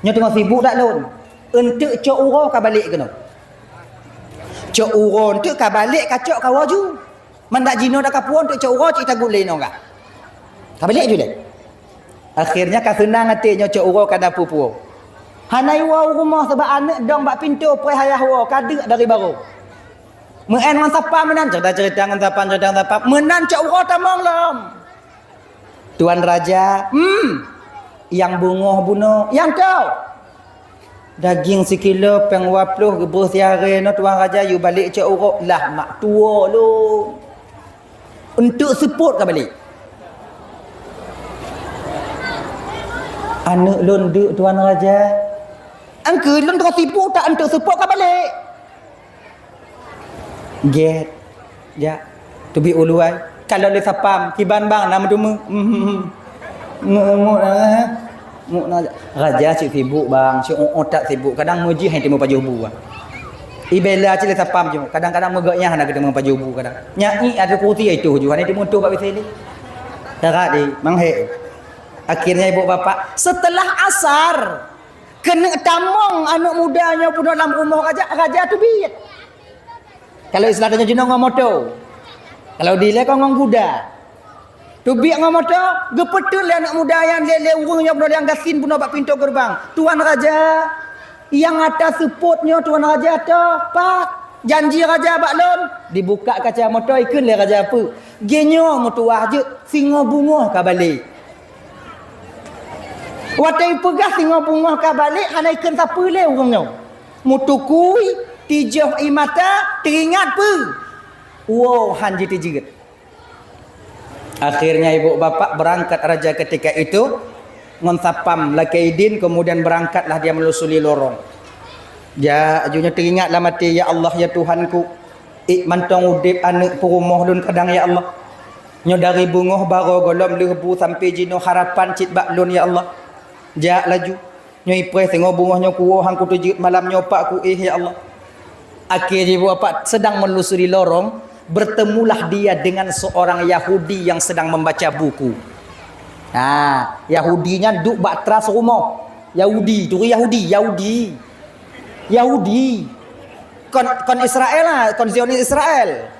Nyoe teungoh sibuk dak lôn. Eunteuk cok uroe ka balek keunoe. Cok uroe eunteuk ka balek, ka cok kawoe ju. Man dak jinoe dak ka puwoe eunteuk cok uroe cit tagut lé inoe ka. Ka balek ju lé. Akhirnya ka seunang até nyoe cok uroe ka na peue-peue. Hana iwoe u rumoh sabab aneuk dong bak pintoe preh ayah woe ka deuk dari barô. Meu'en ngon sapam meunan, cerita-cerita ngon sapam, cerita ngon sapam. Meunan cok uroe tamong lom. Tuan Raja, hmm, nyang beungoh bunoe, nyang toh. Daging sikilo, péng dua ploh, geubeuh siaré nyoe, Tuan Raja, yue balek cok uroe, lah mak tuwoe lôn. Eunteuk seupôt ka balek. Aneuk lôn deuk, Tuan Raja. Angkeue lôn teungoh sibuk, tak eunteuk seupôt ka balek. Gét. Jak. Teubiet u luwa. Kalon lé sapam. Kiban bang, na meuteumé. Nguk, nguk, eh. Nguk na. Raja cit sibuk, bang. Cit, oh, oh, tak sibuk. Kadang meujih hana teumé pajoh bu, bang. Ibela cit lé sapam cit. Kadang-kadang meugok nyang hana geuteumé pajoh bu kadang. Nyak nyi ada kursi itu ju. Hana teumé tuh bak W C D. Tarat di, manghek. Akhirnya ibu bapak, setelah asar, keuneuk tamong aneuk muda nyoe bunoe lam rumoh raja, raja teubiet. Kalau istilah tanyoe jinoe ngon moto. Kalau dilée kon ngon kuda. Teubiet ngon moto, geupeuteun lé aneuk muda nyan lé, lé ureuëng nyoe bunoe nyang gasien bunoe bak pintoe geureubang. Tuan Raja, nyang ata seupôt nyoe Tuan Raja toh, Pak. Janji Raja bak lôn. Dibuka kaca moto, ikheun lé Raja peue. Geuh nyoe meutuwah jeuet, singoh beungoh ka balek. Watée ipeugah singoh beungoh ka balek, hana ikheun sapeue lé ureuëng nyoe. Meutukui, tijoh ie mata, teuingat peue? Woe han jiteujeut. Akhirnya ibu bapak berangkat raja ketika itu ngon sapam lakée idin, kemudian berangkatlah dia melusuri lorong. Jak, aju nyoe teuingat lam até, "Ya Allah, ya Tuhanku, ék mantong udeb aneuk peurumoh lôn kadang, ya Allah. Nyoe dari beungoh barô gohlom lheueh bu sampoe jinoe harapan cit bak lôn, ya Allah." Jak laju. Nyoe ipreh singoh beungoh nyoe kuwoe han kuteujeuet malam nyoe pak kuéh, ya Allah. Akhé jih bapak sedang menelusuri lorong, bertemulah dia dengan seorang Yahudi yang sedang membaca buku. Ha, Yahudi nyan duek bak teras rumoh. Yahudi, turi Yahudi, Yahudi. Yahudi. Kon, kon Israel lah, kon Zionis Israel.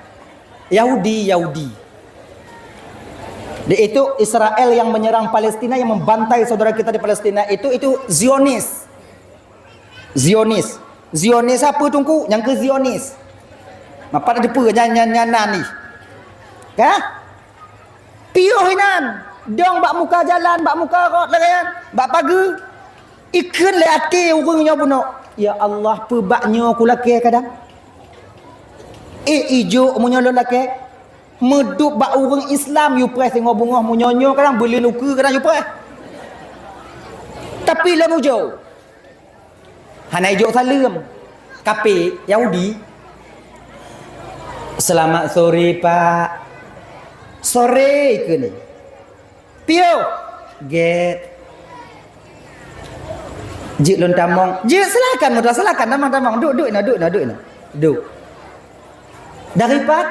Yahudi, Yahudi. Di itu Israel yang menyerang Palestina, yang membantai saudara kita di Palestina itu, itu Zionis. Zionis. Zionis apa Teungku? Nyang keu Zionis. Mapat ada peue nyan, nyan, nyan, nyan ni. Ka? Piôh inan. Dong bak muka jalan, bak muka rot lagèe nyan, bak pageue. Ikheun lé até ureueng nyoe bunoe, "Ya Allah, peue bak nyoe kulakèe kadang? Eh, ijok meunyoe lôn lakèe." Meudup bak ureueng Islam yue preh singoh beungoh, meunyoe nyoe kadang beuleuen ukeue kadang yue preh. Tapi lôn ujoe. Hana ijok saleuem. Kafé, Yahudi. "Selamat sore, Pak." "Sore," kheun. "Piôh." "Gèt." "Jeuet lôn tamong." "Jeuet, silakan, muda, silakan, tamong, tamong. Duek, duek inoe, duek inoe, duek inoe. Duek." "Dari pat?"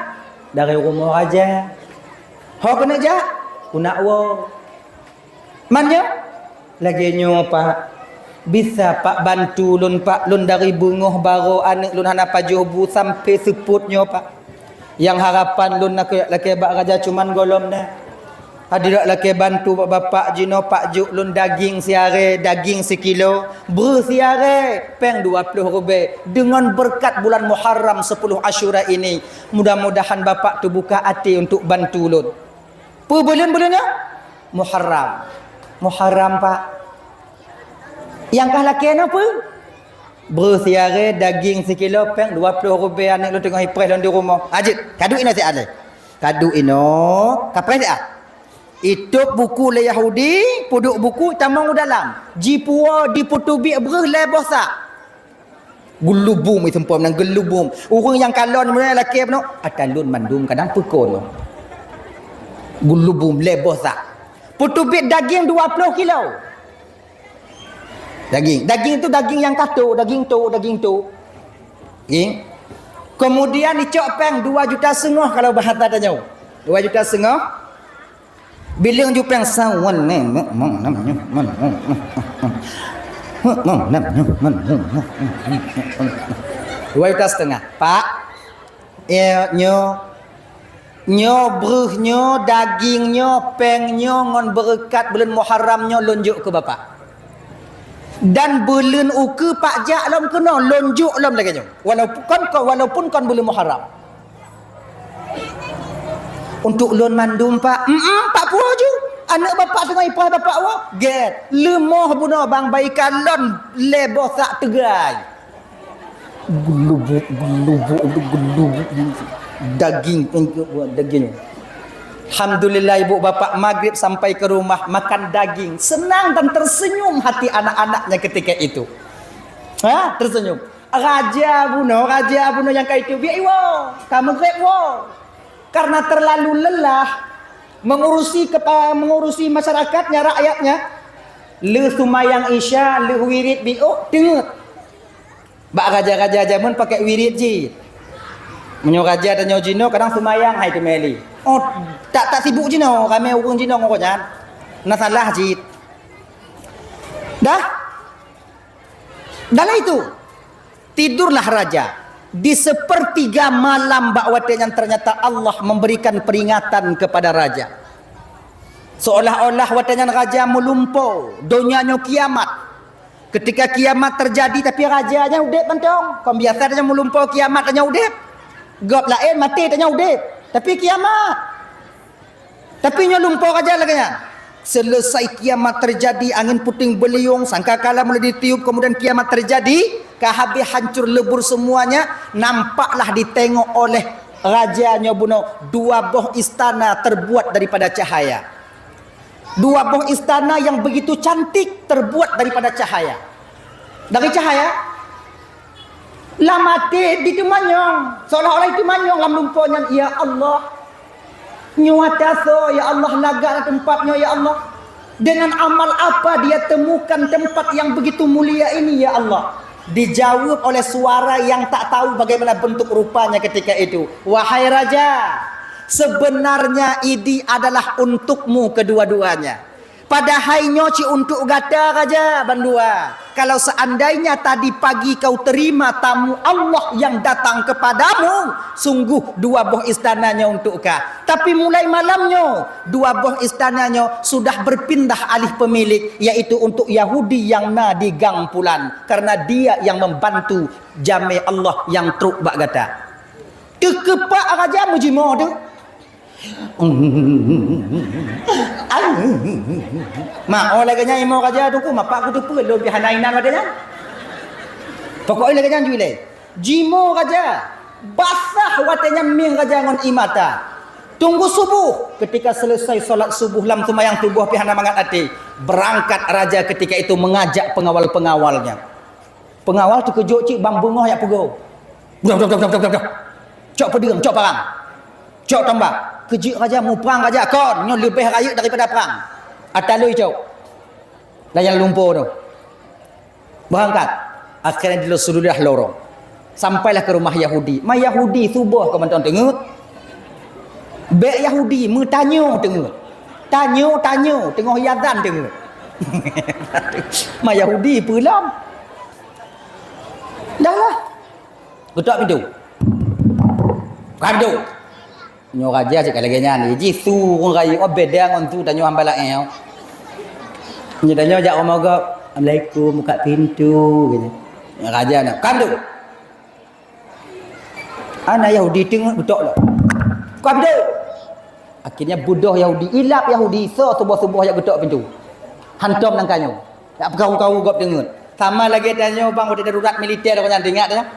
"Dari rumoh raja." "Ho keuneuk jak?" "Keuneuk woe." "Man nyoe?" "Lagèe nyoe, Pak. Bisa, Pak, bantu lôn, Pak. Lôn dari beungoh barô aneuk lôn hana pajoh bu sampoe seupôt nyoe, Pak. Nyang harapan lôn lakèe, lakèe bak raja cuman gohlom na. Adak lakèe bantu bak bapak jinoe, Pak, jok lôn daging siaré, daging sikilo, breuh siaré, péng dua ploh rubèe. Deungon beureukat bulan Muharram sepuluh Asyura ini, mudah-mudahan bapak teubuka até untuk bantu lôn." Peue buleuen-buleuen nyoe? Muharram. "Muharram, Pak." "Nyang kah lakèe nyoe peue?" "Breuh siaré, daging sikilo, péng dua ploh rubèe, aneuk lôn teungoh ipreh lôn di rumoh." "Ah, jeuet, kaduek inoe siat lé." Kaduek inoe, kapreh siat. Itôb buku lé Yahudi, peuduek buku, tamong u dalam. Jipuwoe, jipeuteubiet breuh lhèe boh sak. Geulubum, iseumpom nan geulubum. Ureueng nyang kalon meunyoe lakèe bunoe, "Ata lôn mandum kadang peukon." Geulubum lhèe boh sak. Peuteubiet daging dua ploh kilo. Daging, daging tu daging nyang ka tok, daging tok, daging tok. Daging. Kemudian icok péng dua juta seungoh kalau bahasa tanyoe. Dua juta seungoh. Bileueng ju péng sawan nè, mong, mong, nam, nyoe, mong, mong, mong, mong, mong, nam, nyoe, mong, mong, mong, mong, mong. Dua juta setengah. Pak, eh, nyoe, nyoe breuh nyoe, daging nyoe, péng nyoe, ngon beureukat buleuen Muharram nyoe lôn jok keu Bapak. Dan buleuen ukeue Pak jak lom keunoe, lôn jok lom lagèe nyoe. Walaupun kon, kon, walaupun kon buleuen Muharram. Untuk lôn mandum, Pak. Mm-mm, Pak puwoe ju. Aneuk Bapak teungoh ipreh Bapak woe. Gèt. Leumoh bunoe bang bai kalon lhèe boh sak teugai. Geulubuk, geulubuk, geulubuk. Daging, daging. Alhamdulillah, ibu bapak maghrib sampai ke rumah makan daging. Senang dan tersenyum hati anak-anaknya ketika itu. Ha, tersenyum. Raja bunoe, raja bunoe nyang ka itu, biak iwoe, ka maghrib woe. Karena terlalu lelah mengurusi kepa-, mengurusi masyarakatnya, rakyatnya, lheueh seumayang Isya, lheueh wirid biôh, teungeut. Bak raja-raja jameun pakai wirid jih. Meunyoe raja tanyoe jinoe kadang seumayang hai teumeli. Oh, tak, tak sibuk jinoe, ramé ureueng jinoe ngon gobnyan. Na salah jih. Dah? Dalam itu, tidurlah raja. Di sepertiga malam bak watèe nyan ternyata Allah memberikan peringatan kepada raja. Seolah-olah watèe nyan raja meulumpo, donya nyoe kiamat. Ketika kiamat terjadi, tapi raja nyan udép mantong. Kon biasa tanyoe meulumpo kiamat tanyoe udép. Gob laén maté tanyoe udép. Tapi kiamat. Tapi nyoe lumpo raja lagèe nyan. Selesai kiamat terjadi, angin puting beliung, sangkakala mulai ditiup, kemudian kiamat terjadi, ka habéh hancur lebur semuanya, nampaklah ditengok oleh raja nyoe bunoe dua boh istana terbuat daripada cahaya. Dua boh istana yang begitu cantik terbuat daripada cahaya. Dari cahaya, lam até diteumanyong, seolah-olah diteumanyong lam lumpo nyan, "Ya Allah, nyoe ata soe, ya Allah, lagak na teumpat nyoe, ya Allah? Dengan amal apa dia temukan tempat yang begitu mulia ini, ya Allah?" Dijawab oleh suara yang tak tahu bagaimana bentuk rupanya ketika itu, "Wahai raja, sebenarnya ini adalah untukmu kedua-duanya." Padahai nyoe cit untuk gata raja bandua. Kalau seandainya tadi pagi kau terima tamu Allah yang datang kepadamu, sungguh dua boh istana nyoe untuk ka. Tapi mulai malam nyoe, dua boh istana nyoe sudah berpindah alih pemilik, yaitu untuk Yahudi yang na di gang pulan, karena dia yang membantu jamé Allah yang trok bak gata. Teukeupak raja meujimoe tu. Mak, oh lagèe nyan imoe raja tu ku, mapak ku teupeu lôn pih hana inan watèe nyan. Pokok lagèe nyan jui lé. Jimoe raja, basah watèe nyan mieng raja ngon ie mata. Tunggu subuh, ketika selesai salat subuh lam seumayang subuh pih hana mangat até, berangkat raja ketika itu mengajak pengawal-pengawalnya. Pengawal teukeujot cit ban beungoh jak peugoe. Dah, dah, dah, dah, dah, dah, dah. Cok peudeueng, cok parang. Cok tombak. Keujeuet raja muprang raja kon, nyoe leubeh rayeuk daripada prang. Ata lui cok. Layang lumpo tu. Berangkat. Akhirnya di Rasulullah lorong. Sampailah ke rumah Yahudi. Ma Yahudi suboh keu mantong teungeut. Bèk Yahudi meutanyoe teungeut. Tanyoe, tanyoe teungoh iazan teungeut. Ma Yahudi peue lom. Dah lah. Geutok pintoe. Buka pintoe. Nyoe raja cit ka lagèe nyan. Jih su ureueng rayeuk, oh, beda ngon su tanyoe hamba laén. Nyoe tanyoe jak rumoh gob, "Assalamualaikum, buka pintu," gitu. Nyoe raja nyan, "Buka pintoe." Ana Yahudi teungeut geutok lom. "Buka pintoe." Akhirnya beudôh Yahudi, ilap Yahudi, soe suboh-suboh jak geutok pintoe. Hantom nangka nyoe. Jak peukaru-karu gob teungeut. Sama lagèe tanyoe bang watèe darurat militer lagèe nyan, teuingat tanyoe.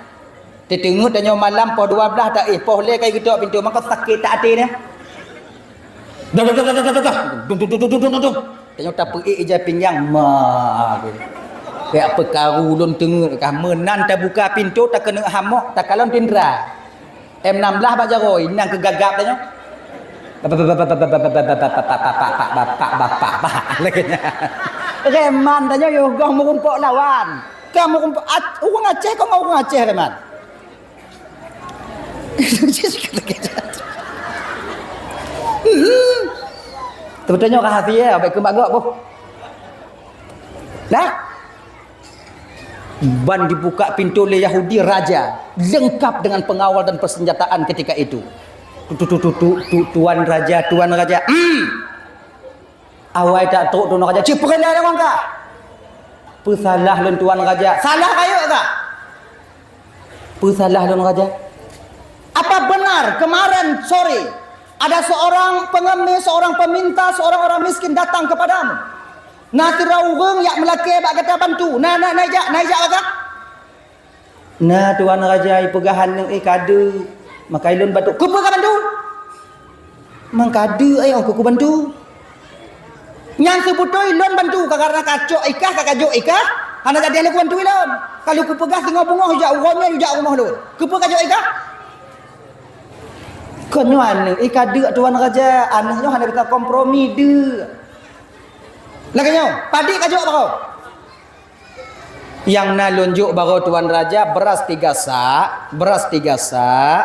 Teuteungeut tanyoe malam poh dua blah taéh, poh lhèe ka geutok pintoe, maka sakét that até nyan. Dah, dah, dah. Dung, dung, dung. Tanyoe tapeuék ija pinggang, ma. Kayak peukaru lôn teungeut kah, meunan tabuka pintoe, takeuneuk hamok, takalon tindra. M enam belas bak jaroe, nyan keu gagap tanyoe. Bapak, bapak, bapak, bapak, bapak, bapak, bapak, bapak, bapak, bapak, bapak, lagèe nyan. Reman tanyoe yoh goh meurumpok lawan. Ka meurumpok, Ac-, ureueng Aceh kok ngon ureueng Aceh reman. Teupeuteunyok rahasia, baik keu mak gok boh. Nah, ban dibuka pintoe lé Yahudi raja, lengkap dengan pengawal dan persenjataan ketika itu. Tu, tu, tu, tu, tu, tu, tuan raja, tuan raja. Hmm. Awai tak trok tuan raja, "Cit peureulèe deungon kah? Peusalah lôn tuan raja." "Salah rayeuk kah?" "Peusalah lôn raja." "Apa benar kemarin sore ada seorang pengemis, seorang peminta, seorang orang miskin datang kepadamu? Na sidroe ureueng jak meulakèe bak gata bantu. Na, na, na ijak, na ijak kah?" "Na tuan raja, ipeugah aneuk, eh, ka deuek. Maka ilôn bantu." "Keupeue ka bantu?" "Mang ka deuek, eh, oh, keu kubantu." "Nyan seubeutôi lôn bantu, ka karena kacok ikah, ka kajok ikah, hana jadi lôn kubantu ilôn. Kalau kupeugah singoh beungoh ijak uroe nyoe ijak rumoh lôn. Keupeue kajok ikah?" "Kon nyoe aneuk, eh, ka deuek tuan raja, aneuk nyoe hana bisa kompromi deuek." Lagèe nyoe, padit kajok baroe. Nyang na lôn jok baroe tuan raja, beras tiga sak, beras tiga sak,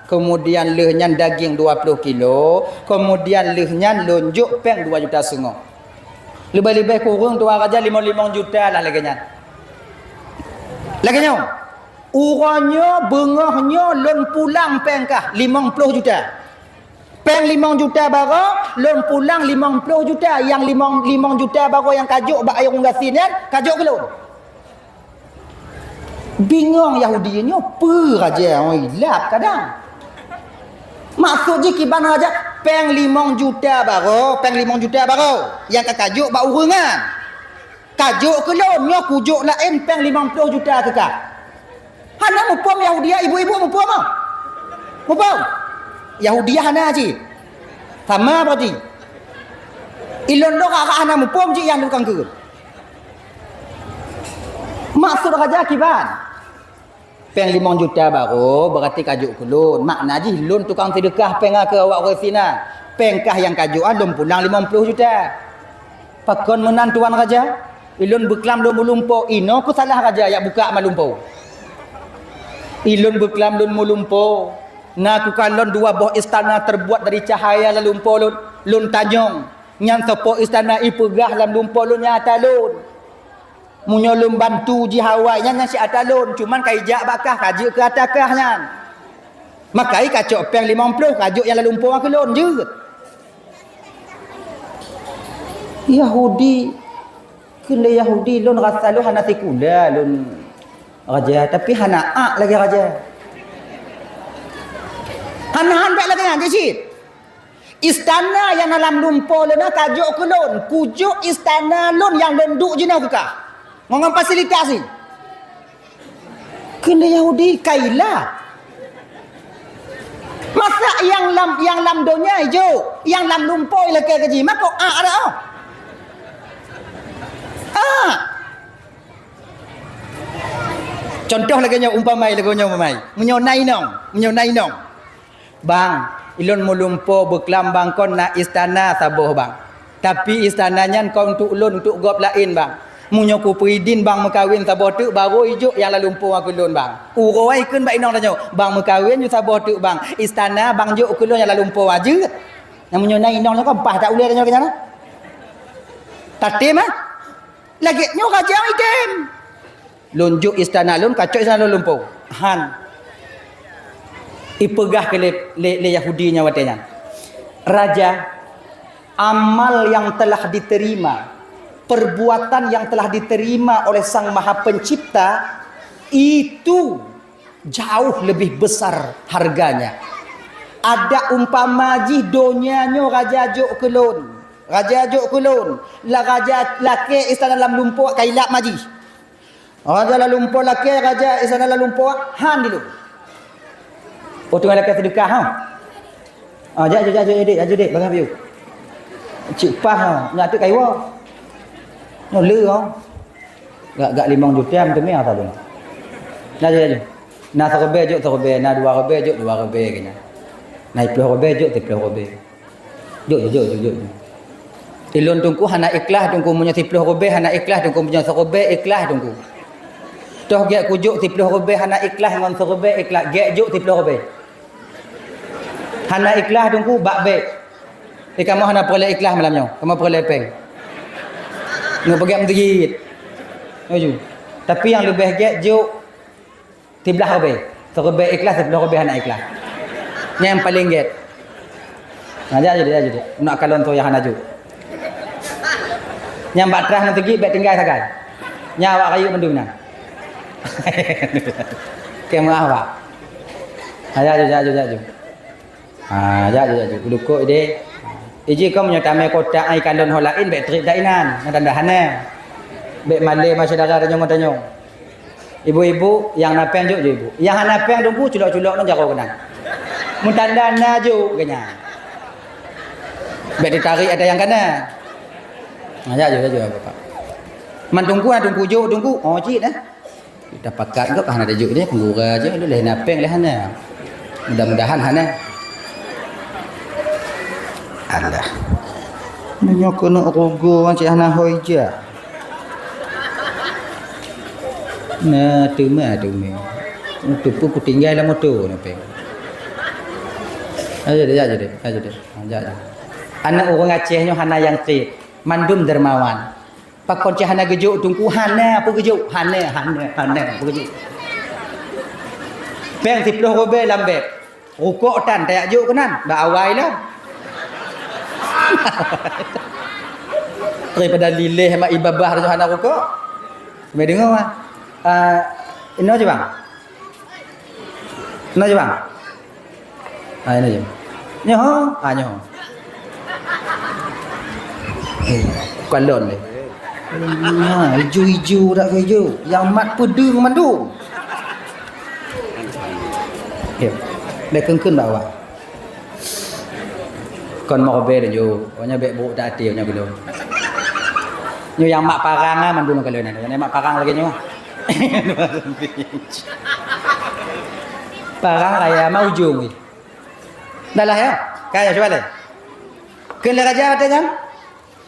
kemudian lheueh nyan daging dua ploh kilo, kemudian lheueh nyan lôn jok péng dua juta seungoh. Leubeh-leubeh kureueng tuan raja limong-limong juta lah lagèe nyan. Lagèe nyoe, uroe nyoe beungoh nyoe lôn pulang péng kah limong ploh juta. Péng limong juta baroe, lôn pulang limong ploh juta, nyang limong, limong juta baroe nyang kajok bak ureueng gasien nyan, kajok keu lôn. Bingong Yahudi nyoe, peue raja nyoe ilap kadang. Maksud jih kiban raja, péng limong juta baroe, péng limong juta baroe, nyang ka kajok bak ureueng nyan. Kajok keu lôn, nyoe kujok laén péng limong ploh juta keu kah. Hana muphom Yahudiah, ibu-ibu muphom ah? Muphom? Yahudiah hana cit. Sama berarti. Ilôn lôn hana muphom cit nyang tukang keu. Maksud raja kiban? Péng limong juta baroe, berarti kajok keu lôn. Makna jih lôn tukang seudeukah péng keu awak ureueng gasien. Péng kah nyang kajok, ah, lôn pulang limong ploh juta. Pakon meunan tuan raja? Ilôn beuklam lôn meulumpo, inoe keuh salah raja jak buka ma lumpo. Ilôn beuklam lôn meulumpo, na kukalon dua boh istana terbuat dari cahaya lam lumpo lôn, lôn tanyong. Nyan soe po istana ipeugah lam lumpoe lôn nyan ata lôn. Meunyoe lôn bantu jih awai nyan, nyan si ata lôn, cuman ka ijak bak kah, ka jeuet keu ata kah nyan. Maka i kacok péng limong ploh, ka jok nyang lam lumpoe keu lôn jeuet. Yahudi, keu lé Yahudi lôn rasa lôn hana sikula lôn raja, tapi hana ak lagée raja. Hana han bék lagée nyan cit. Istana nyang na lam lumpoe lôn na ka jok keu lôn, kujok istana lôn nyang lôn duek jinoe keu kah. Ngon, ngon fasilitas nyan. Keu lé Yahudi ka ilab. Masa nyang lam, nyang lam donya ijok, nyang lam lumpoe ilakée keu jih, mako ak ada oh. Ah. Contoh lagée nyoe umpama, lagée nyoe umpama. Meunyoe na inong, meunyoe na inong. Bang, ilôn meulumpoe beuklam bang kon na istana saboh bang. Tapi istana nyan kon untuk lôn, untuk gob laén bang. Meunyoe kupeuidin bang meukawen saboh teuk, barô ijok nyang lam lumpoe keu lôn bang. Uroe kheun bak inong tanyoe, bang meukawen ju saboh teuk bang. Istana bang jok keu lôn nyang lam lumpoe jeuet. Nyang meunyoe na inong nyoe kan paih that ulée tanyoe keu nyan. Tatem ah. Lagée nyoe raja item. Lôn jok istana lôn, kacok istana lôn lumpoe. Han. Ipeugah keu lé, lé, lé Yahudi nyan watée nyan. Raja, amal yang telah diterima, perbuatan yang telah diterima oleh Sang Maha Pencipta, itu jauh lebih besar harganya. Ada umpama jih donya nyoe raja jok keu lôn. Raja jok keu lôn. La raja lakée istana lam lumpoe ka ilab ma jih. Raja lam lumpoe lakée, raja istana lam lumpoe han di lôn. Oh, teungoh lakée seudeukah, ha? Ah, jak, jak, jak, jak, dek, jak, dek, bagah piôh. Cit paih, ha, nyak teuk kayuwa. Nyoe le, ha. Gak, gak limong juta, meuteumé, ha, talon. Nah, jak, jak, jak. Na siribée, jok siribée, na dua ribée, jok dua ribée, keu nyan. Na siploh ribée, jok siploh ribée. Jok, jok, jok, jok, jok. Ilôn teungku hana ikhlas teungku, meunyoe siploh ribée hana ikhlas teungku, meunyoe siribée ikhlas teungku. Toh gét kujok siploh ribée hana ikhlas ngon siribée ikhlas, gét jok siploh ribée. Hana ikhlas teungku, bak bék. Di kamoe hana peureulée ikhlas malam nyoe, kamoe peureulée péng. Nyoe peugét meuteugit. Laju. Tapi nyang leubeh gét jok siblaih ribée. Siribée ikhlas, siploh ribée hana ikhlas. Nyang paleng gét. Nah, jak judek, jak judek. Nak kalon tu nyang hana jok. Nyang bak trah meuteugit bék tinggai sagai. Nyan awak rayeuk mandum nyan. Keu meuah, Pak. Nah, jak judek, jak judek, jak judek. Ha, jak, jak, jak, jak. Ulukok ideh. Iji kong meunyoe tamé kota ai kalon ho laén bék trép dak inan, ngon tanda hana. Bék malée ma syedara tanyong-tanyong. Ibu-ibu nyang na péng jok, jok ibu. Nyang hana péng teungku culok-culok ngon jaroe keunan. Meutanda na jok keu nyan. Bék teutarek ata nyang kana. Ha, jak, jak, jak, jak, Bapak. Man teungku, na teungku jok, teungku. Oh, cit dah. Tapakat gop hana tajok dia, peugura je, lheuh na péng lheuh hana. Mudah-mudahan hana. Alah. Meunyoe keuneuk rugoe cit hana hôi jak. Nah, teuma, teuma. Teupeu kutinggai lam moto na péng. Ayo deh, ayo deh, ayo deh. Ayo deh. Aneuk ureueng Aceh nyoe hana nyang trép, mandum dermawan. Pakon cit hana geujok teungku? Hana peue geujok. Hana, hana, hana peue geujok. Péng siploh ribée lam bék. Rukok tan tajak jok keunan. Bak awai lom. Daripada lileh mak ibabah tu hana rukok. Meudeungoe ah. Ah, inoe je bang. Inoe je bang. Ha, ini je. Nyoe, ha, nyoe. Eh, kalon deh. Ha, ijo-ijo dak ke ijo. Yang mat peudeueng mandum. Ya. Dak keun-keun bak awak. Kon mau ribée dah jo. Pokoknya baik buruk tak hati punya belum. Nyoe yang mak parang ah mandum kalau nak. Yang mak parang lagi nyoe. Parang raya mah ujong weh. Dah lah ya. Kaya cuba leh. Keu lé raja watée nyan?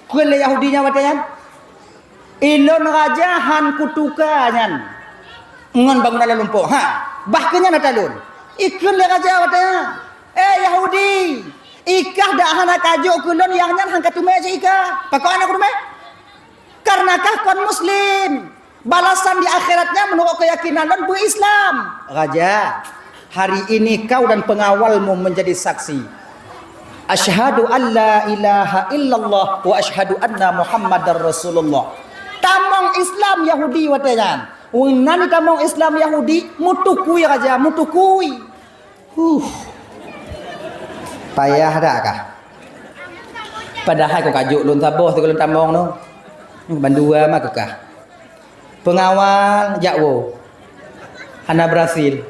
Keu lé Yahudi nyan watée nyan? Ilôn raja han kutuka nyan ngon bangunan lam lumpoe. Ha, bah keu nyan ata lôn. Ikheun lé raja watée nyan, "Eh Yahudi, Ikah dak hana kajok keu lôn, nyang nyan han kateumé cit ikah. Pakon hana kuteumé? Karena kah kon muslim. Balasan di akhiratnya menurut keyakinan lôn beu-Islam. Raja, hari ini kau dan pengawalmu menjadi saksi. Asyhadu an la ilaha illallah wa asyhadu anna Muhammadar Rasulullah. Tamong Islam Yahudi watée nyan. Weunan tamong Islam Yahudi, mutukui raja, mutukui. Huh. Payah dak kah? Padahai kon kajok lôn saboh sigohlom tamong nyoe. Bandua mah keu kah. Pengawal jak woe. Hana berhasil.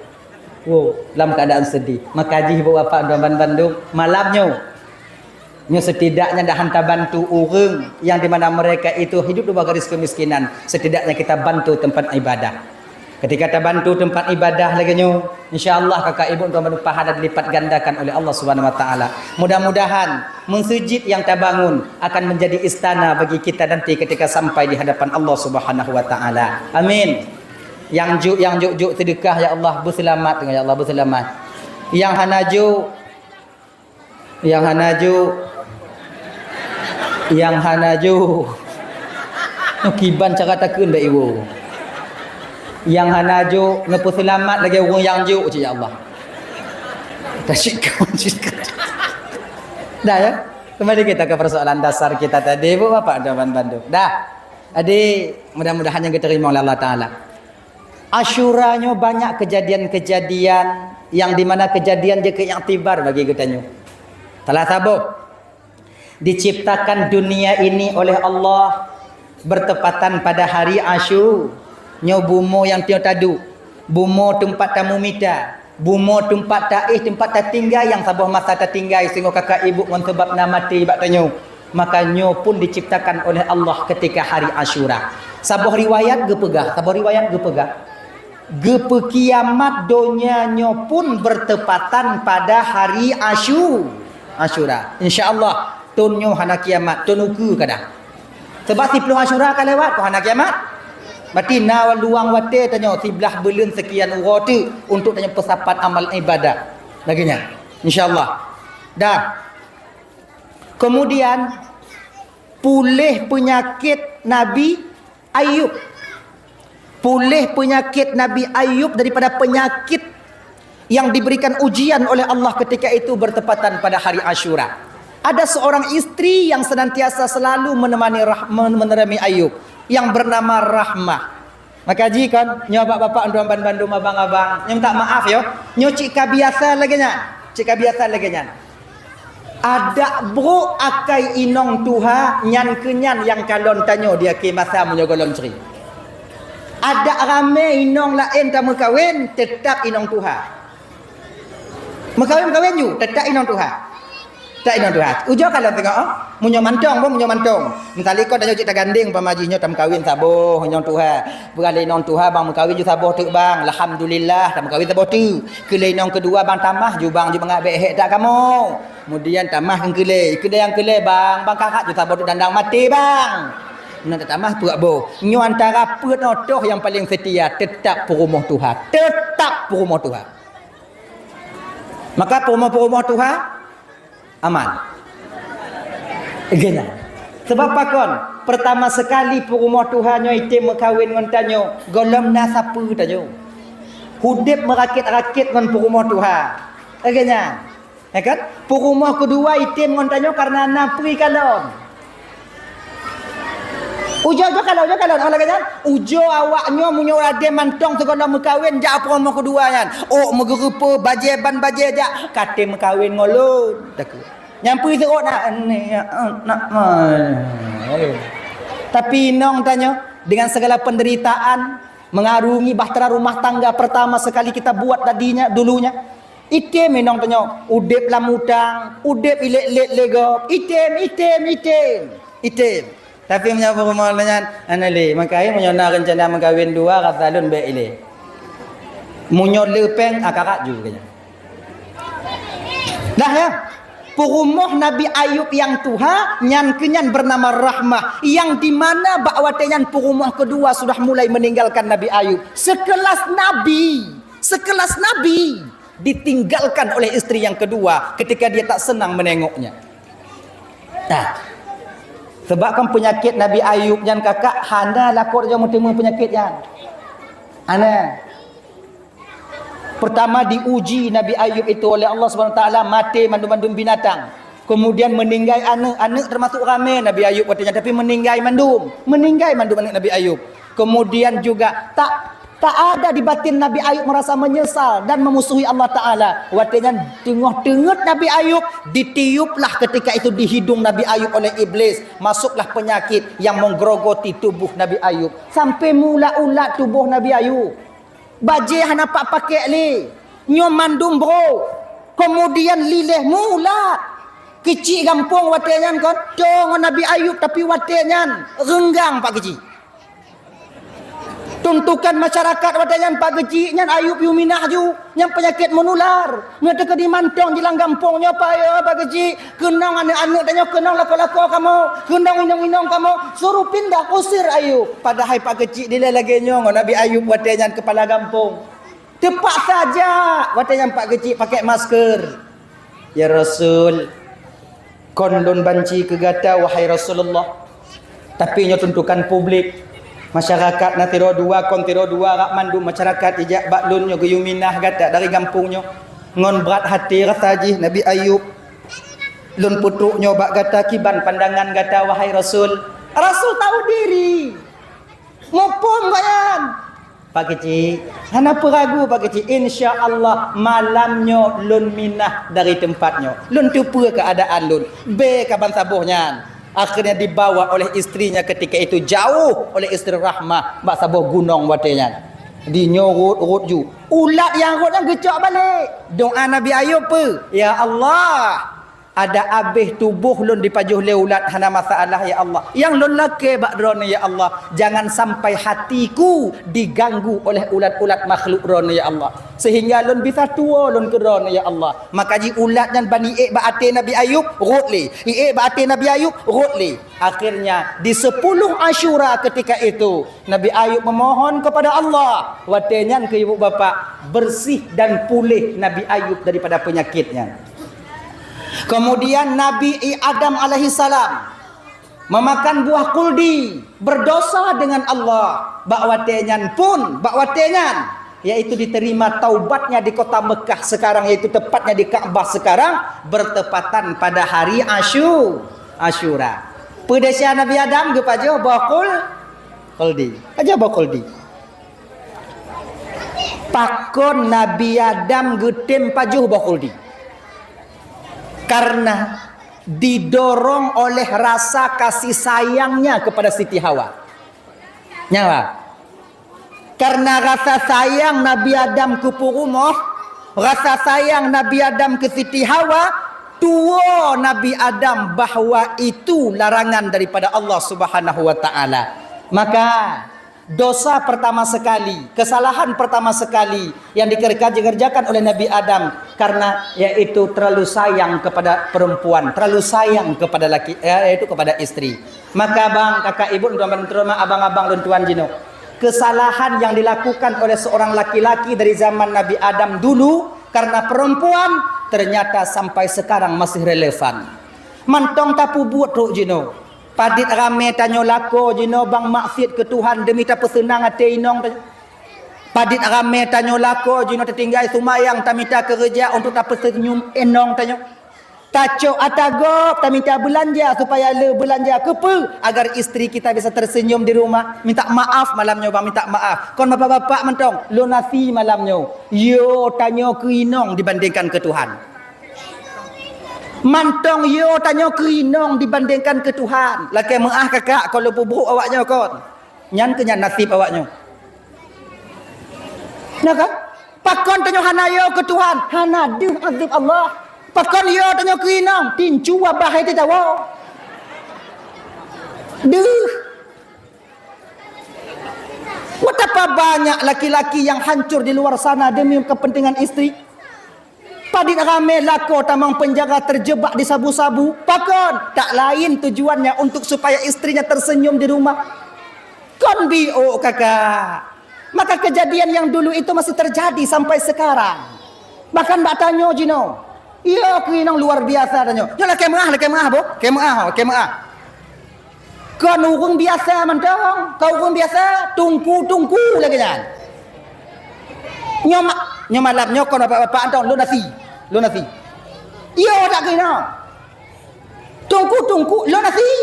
Woe lam keadaan sedih. Maka jih ibu bapak dan bandum malam nyoe. Nyoe setidaknya dah han tabantu ureuëng yang di mana mereka itu hidup di bawah garis kemiskinan. Setidaknya kita bantu tempat ibadah. Ketika tabantu tempat ibadah lagée nyoe, insya Allah kakak ibu tuan pahala dilipat gandakan oleh Allah Subhanahu wa taala. Mudah-mudahan mesjid yang tabangun akan menjadi istana bagi kita nanti ketika sampai di hadapan Allah Subhanahu wa taala. Amin. Nyang juk, nyang juk-juk sedekah ya Allah, beuselamat dengan ya Allah, beuselamat. Nyang hana juk, Nyang hana juk. Nyang hana juk. Nyoe kiban cara takheun bak iwoe. Nyang hana juk, neupeuseulamat lagée ureuëng nyang juk cit ya Allah. Tasyik kawan cit. Dah ya. Kembali kita ke persoalan dasar kita tadi, Bu, Bapak, dan bandum. Dah. Jadi, mudah-mudahan nyang diterima oleh Allah Taala. Asyura nyoe banyak kejadian-kejadian yang di mana kejadian jeuet keu iktibar bagi geutanyoe. Salah saboh, diciptakan dunia ini oleh Allah bertepatan pada hari Asyu. Nyoe bumoe nyang teuh taduek, bumoe teumpat tamumita, bumoe teumpat taéh, teumpat tatinggai nyang saboh masa tatinggai singoh kakak ibu ngon sabab na maté bak tanyoe. Maka nyoe pun diciptakan oleh Allah ketika hari Asyura. Saboh riwayat geupeugah, saboh riwayat geupeugah, geupeukiamat donya nyoe pun bertepatan pada hari Asyu-, Asyura. Insya Allah, thon nyoe hana kiamat, thon ukeue kadang. Sebab siploh Asyura ka lewat, kok hana kiamat? Berarti na luang watée tanyoe siblaih buleuen sekian uroe teuk untuk tanyoe peusapat amal ibadah. Lagée nyan. Insya Allah. Dah. Kemudian, puléh peunyakét Nabi Ayub. Puléh peunyakét Nabi Ayub daripada penyakit yang diberikan ujian oleh Allah ketika itu bertepatan pada hari Asyura. Ada seorang istri yang senantiasa selalu menemani rah-, men-, menemani Ayub, yang bernama Rahmah. Maka jih kon, nyoe bapak-bapak, tuan bandum, abang-abang, nyoe minta maaf yo. Nyoe cit ka biasa lagée nyan. Cit ka biasa lagée nyan. Adak brok akai inong tuha nyan keu nyan nyang kalon tanyoe di akhé masa meunyoe gohlom cre. Adak ramé inong laén tameukawen, teutap inong tuha. Meukawen-meukawen ju, teutap inong tuha. Teutap inong tuha. Ujoe kalon teungoh, oh. Meunyoe mantong, boh, meunyoe mantong. Misalnya kon tanyoe cit tagandeng, pamaji nyoe tameukawen saboh inong tuha. Peugah lé inong tuha, bang meukawen ju saboh teuk, bang. Alhamdulillah, tameukawen saboh teuk. Keu lé inong keudua, bang, tamah ju, bang, ju mangat bék hék that kamoe. Kemudian tamah keu lé, keu lé nyang keu lé, bang, bang, kakak ju saboh teuk dandang maté, bang. Meunan tamah peuet boh. Nyoe antara peuet nyoe toh nyang paleng seutia, teutap peurumoh tuha. Teutap peurumoh tuha. Maka peurumoh-peurumoh tuha aman. Geuhnyan. Sebab pakon? Pertama sekali peurumoh tuha nyoe item meukawen ngon tanyoe, gohlom na sapeue tanyoe. Udeb meurakét-rakét ngon peurumoh tuha. Geuhnyan. Ya kan? Peurumoh keudua item ngon tanyoe karena na peue kalon. Ujoe-ujoe kalon, ujoe kalon, oh lagée nyan. Ujoe awak nyoe meunyoe ladée mantong sigohlom meukawen jak peurumoh keudua nyan. Ôk meugeureupeue, bajée ban bajée jak, ka tem meukawen ngon lôn. Takheun. Nyang peue seuôt na, nak, nak, tapi inong tanyoe dengan segala penderitaan mengarungi bahtera rumah tangga pertama sekali kita buat tadinya, dulunya. Item inong tanyoe, udeb lam utang, udeb ilét-lét lé gob, item, item, item, item. Tapi meunyoe peurumoh lôn nyan, hana lé, meukawen meunyoe na reuncana meukawen dua, rasa lôn bék ilé. Meunyoe le péng, akarat ju keu nyan. Dah ya? Peurumoh Nabi Ayub nyang tuha, nyan keu nyan bernama Rahmah, yang di mana bak watée nyan peurumoh keudua sudah mulai meninggalkan Nabi Ayub. Sekelas Nabi, sekelas Nabi. Ditinggalkan oleh istri yang kedua ketika dia tak senang menengoknya. Nah, sebab kan penyakit Nabi Ayub nyan kakak hana lakoe jauh meuteumé penyakit nyan. Hana. Pertama diuji Nabi Ayub itu oleh Allah Subhanahu Wa Taala, maté mandum-mandum binatang. Kemudian meninggai aneuk, aneuk termasuk ramé Nabi Ayub watée nyan, tapi meninggai mandum. Meninggai mandum aneuk Nabi Ayub. Kemudian juga tak tak ada di batin Nabi Ayub merasa menyesal dan memusuhi Allah Taala. Watée nyan teungoh teungeut Nabi Ayub, ditiuplah ketika itu di hidung Nabi Ayub oleh iblis. Masuklah penyakit yang menggerogoti tubuh Nabi Ayub. Sampai meuulat-ulat tuboh Nabi Ayub. Bajée hana pat pakek lé. Nyoe mandum brok. Kemudian liléh meuulat. Keuchik gampông watée nyan kon, toe ngon Nabi Ayub, tapi watée nyan reunggang Pak Keuchik. Tuntukan masyarakat watée nyan Pak Keuchik nyan Ayub yue minah ju, nyang peunyakét meunular. Nyoe teuka di mantong jilang gampông nyoe payoe Pak Keuchik, keunong aneuk-aneuk tanyoe, keunong lakoe-lakoe kamoe, keunong inong-inong kamoe, suruh pindah, usir Ayub. Padahai Pak Keuchik dilée lagée nyoe ngon Nabi Ayub watée nyan keupala gampông. Teupaksa jak watée nyan Pak Keuchik pakai masker. "Ya Rasul, kon lôn banci keu gata, wahai Rasulullah. Tapi nyoe tuntukan publik. Masyarakat na sidroe dua, kon sidroe dua, rak mandum masyarakat ijak bak lôn nyoe geuyue minah gata dari gampông nyoe. Ngon brat até rasa jih Nabi Ayub. Lôn peutrok nyoe bak gata kiban pandangan gata, wahai Rasul." Rasul tahu diri. Muphom gobnyan. Pak Keuchik, hana peuragu Pak Keuchik. Insya Allah malam nyoe lôn minah dari teumpat nyoe. Lôn teupeue keuadaan lôn. Bée ka ban saboh nyan. Akhirnya dibawa oleh istrinya ketika itu jauh oleh istri Rahmah bak saboh gunong watée nyan. Di nyoe rot-rot ju. Ulat nyang rot nyan geucok balek. Doa Nabi Ayub peue? Ya Allah, ada abéh tuboh lôn dipajoh lé ulat hana masalah, ya Allah. Nyang lôn lakée bak Droeneuh, ya Allah, jangan sampai hatiku diganggu oleh ulat-ulat makhluk Droeneuh, ya Allah. Sehingga lôn bisa tuwoe lôn keu Droeneuh, ya Allah. Maka ji ulat nyan ban iék bak até Nabi Ayub, rot lé. Iék bak até Nabi Ayub, rot lé. Akhirnya, di sepuluh Asyura ketika itu, Nabi Ayub memohon kepada Allah. Watée nyan keu ibu bapak, bersih dan pulih Nabi Ayub daripada penyakitnya. Kemudian Nabi I-, Adam alaihissalam memakan buah kuldi, berdosa dengan Allah. Bak watée nyan pun, bak watée nyan, yaitu diterima taubatnya di kota Mekah sekarang, yaitu tepatnya di Ka'bah sekarang, bertepatan pada hari Asyu-, Asyura. Peue desya Nabi Adam geupajoh boh kul-, kuldi. Pajoh boh kuldi. Pakon Nabi Adam geutem pajoh boh kuldi? Karena didorong oleh rasa kasih sayangnya kepada Siti Hawa. Nyawa. Karena rasa sayang Nabi Adam keu peurumoh, rasa sayang Nabi Adam keu Siti Hawa, tuwoe Nabi Adam bahwa itu larangan daripada Allah Subhanahu wa Taala. Maka, dosa pertama sekali, kesalahan pertama sekali yang dikerja-, dikerjakan oleh Nabi Adam karena yaitu terlalu sayang kepada perempuan, terlalu sayang kepada laki, eh, yaitu kepada istri. Maka bang, kakak ibu, tuan-tuan, terutama abang-abang lôn tuan jinoe, kesalahan yang dilakukan oleh seorang laki-laki dari zaman Nabi Adam dulu karena perempuan ternyata sampai sekarang masih relevan. Mantong tapeubuet trok jinoe. Padit ramé tanyoe lakoe jinoe bang maksiet keu Tuhan demi tapeuseunang até inong tanyoe. Padit ramé tanyoe lakoe jinoe tatinggai seumayang tamita keureuja untuk tapeuseunyum inong tanyoe. Tacok ata gob tamita beulanja supaya le beulanja keupeue agar istri kita bisa tersenyum di rumah. Minta maaf malam nyoe bang, minta maaf. Kon bapak-bapak mantong, lôn asi malam nyoe. Yo tanyoe keu inong dibandingkan keu Tuhan. Mantong yo tanyoe keu inong dibandingkan keu Tuhan. Lakée meuáh kakak kon lôn peubrok awak nyoe kon. Nyan keuh nyan naseb awak nyoe. Nah kan? Pakon tanyoe hana yo keu Tuhan, hana deuh azab Allah. Pakon yo tanyoe keu inong, tincu wabah hai teuh tawoe. Deuh. Betapa banyak laki-laki yang hancur di luar sana demi kepentingan istri. Padit ramé lakoe tamong penjara terjebak di sabu-sabu. Pakon? Tak lain tujuannya untuk supaya istrinya tersenyum di rumah. Kon biôk kakak. Maka kejadian yang dulu itu masih terjadi sampai sekarang. Bahkan bak tanyoe jinoe. Iya, keu inong luar biasa tanyoe. Nyoe lakée meu'ah, lakée meu'ah, boh. Lakée meu'ah, lakée meu'ah. Kon ureuëng biasa mantong, kon ureuëng biasa, teungku-teungku lagée nyan. Nyoe ma-, nyoe malam nyoe kon bapak-bapak mantong, lôn asie, lôn asie. Iya, tak keunoe. Teungku-teungku, lôn asie.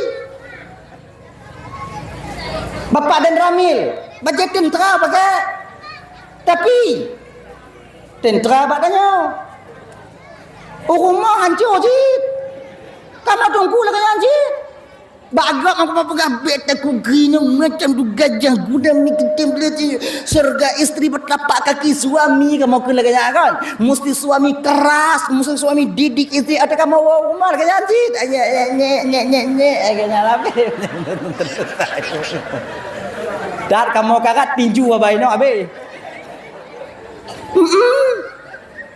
Bapak dan Ramil, bajée teuntra pakai. Tapi, teuntra bak tanyoe. Ureuëng moh hanco cit. Kamoe teungku lagée nyan cit. Bak agam aku peugah, "Bèk takot keunoe, macam tu gajah gudang ni, kita belajar surga istri bertelapak kaki suami, kamoe keu lagée nyan kan. Mesti suami keras, mesti suami didik istri, ada kamoe woe rumah lagée nyan cit." Nyek, nyek, nyek, nyek, nyek, nyek, lagée nyan habéh. Dat kamoe karat tinju abai nyoe habéh. Mm-mm.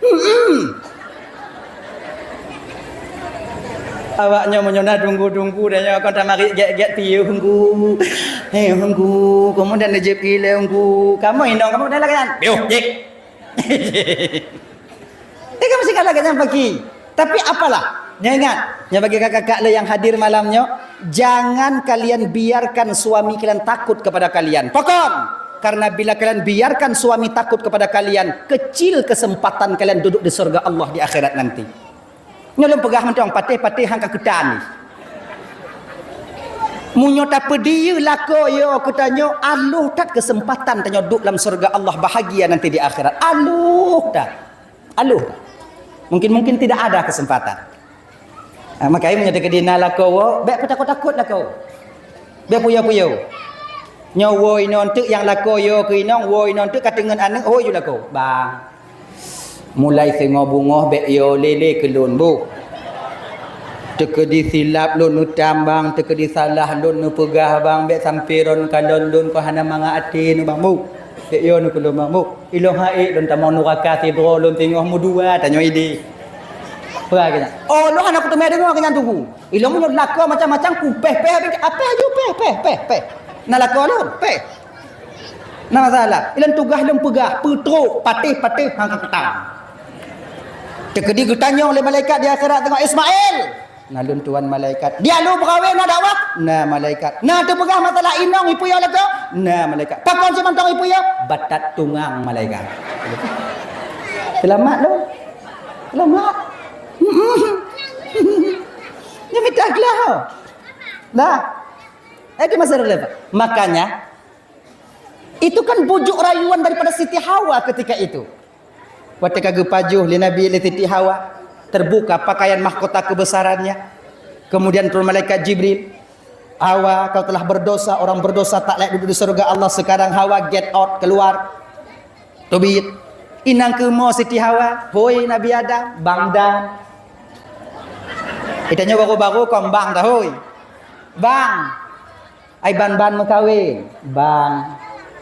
Mm-mm. Awak nyoe meunyoe na teungku-teungku dan nyoe kon tamarit gét-gét piye teungku. Hei teungku, kamoe dan neujép ilée teungku. Kamoe inong kamoe dan lagée nyan. Piôh, jép. Eh, kamoe singkat lagée nyan pagi. Tapi apalah, nyoe ingat, nyoe bagi kakak-kakak le nyang hadir malam nyoe, jangan kalian biarkan suami kalian takut kepada kalian. Pakon? Karena bila kalian biarkan suami takut kepada kalian, kecil kesempatan kalian duduk di surga Allah di akhirat nanti. Nyoe lôn peugah mantong, patéh-patéh han ka keutan. Meunyoe tapeudiyeu lakoe yo keu tanyoe, aloh that kesempatan tanyoe duek lam surga Allah bahagia nanti di akhirat. Aloh that. Aloh. Mungkin-mungkin tidak ada kesempatan. Ha, makajih meunyoe teukeudi na lakoe woe, bèk peutakot-takot lakoe. Bèk puyo-puyo. Nyoe woe inong teuk nyang lakoe yo keu inong, woe inong teuk ka teungeut aneuk, hôi ju lakoe. Bang. Mulai singoh beungoh bèk yo lé-lé keu lôn, boh. Teukeudi silap lôn neutam, bang, teukeudi salah lôn neupeugah, bang, bèk sampoe ron kalon lôn, kon hana mangat até nyoe, bang, boh. Bèk yo nyoe keu lôn, bang, boh. Ilôn han ék lôn tamong nuraka sidroe lôn singoh meudua tanyoe idéh. Peugah keu nyan. Oh, lôn hana kuteumé deungoe keu nyan teungku. Ilôn meunyoe lakoe macam-macam ku péh-péh, apéh ju péh, péh, péh, péh. Na lakoe lôn, péh. Na masalah. Ilôn tugaih lôn peugah, peutrok, patéh-patéh han ka keutam. Teukeudi geutanyong lé malaikat di akhirat teungoh, "Ismail!" "Na lôn tuan malaikat." "Dia lôn peugawée na dakwah?" "Na malaikat." "Na teupeugah masalah inong ipeuyô lakoe?" "Na malaikat." "Pakon simantong ipeuyô?" "Batat tungang malaikat." Seulamat lôn. Seulamat. Nyoe mita glah. Nah. Itu masih relevan. Makanya, itu kan bujuk rayuan daripada Siti Hawa ketika itu. Watée ka geupajoh lé Nabi lé Siti Hawa, terbuka pakaian mahkota kebesarannya. Kemudian turun malaikat Jibril, "Hawa, kau telah berdosa, orang berdosa tak layak duduk di surga Allah. Sekarang Hawa get out, keluar." Teubiet. Inong keumo Siti Hawa, "Hôi Nabi Adam, bang dan." Itanyoe baru-baru kon bang dah, hôi. "Bang." Ai ban-ban meukawen, bang,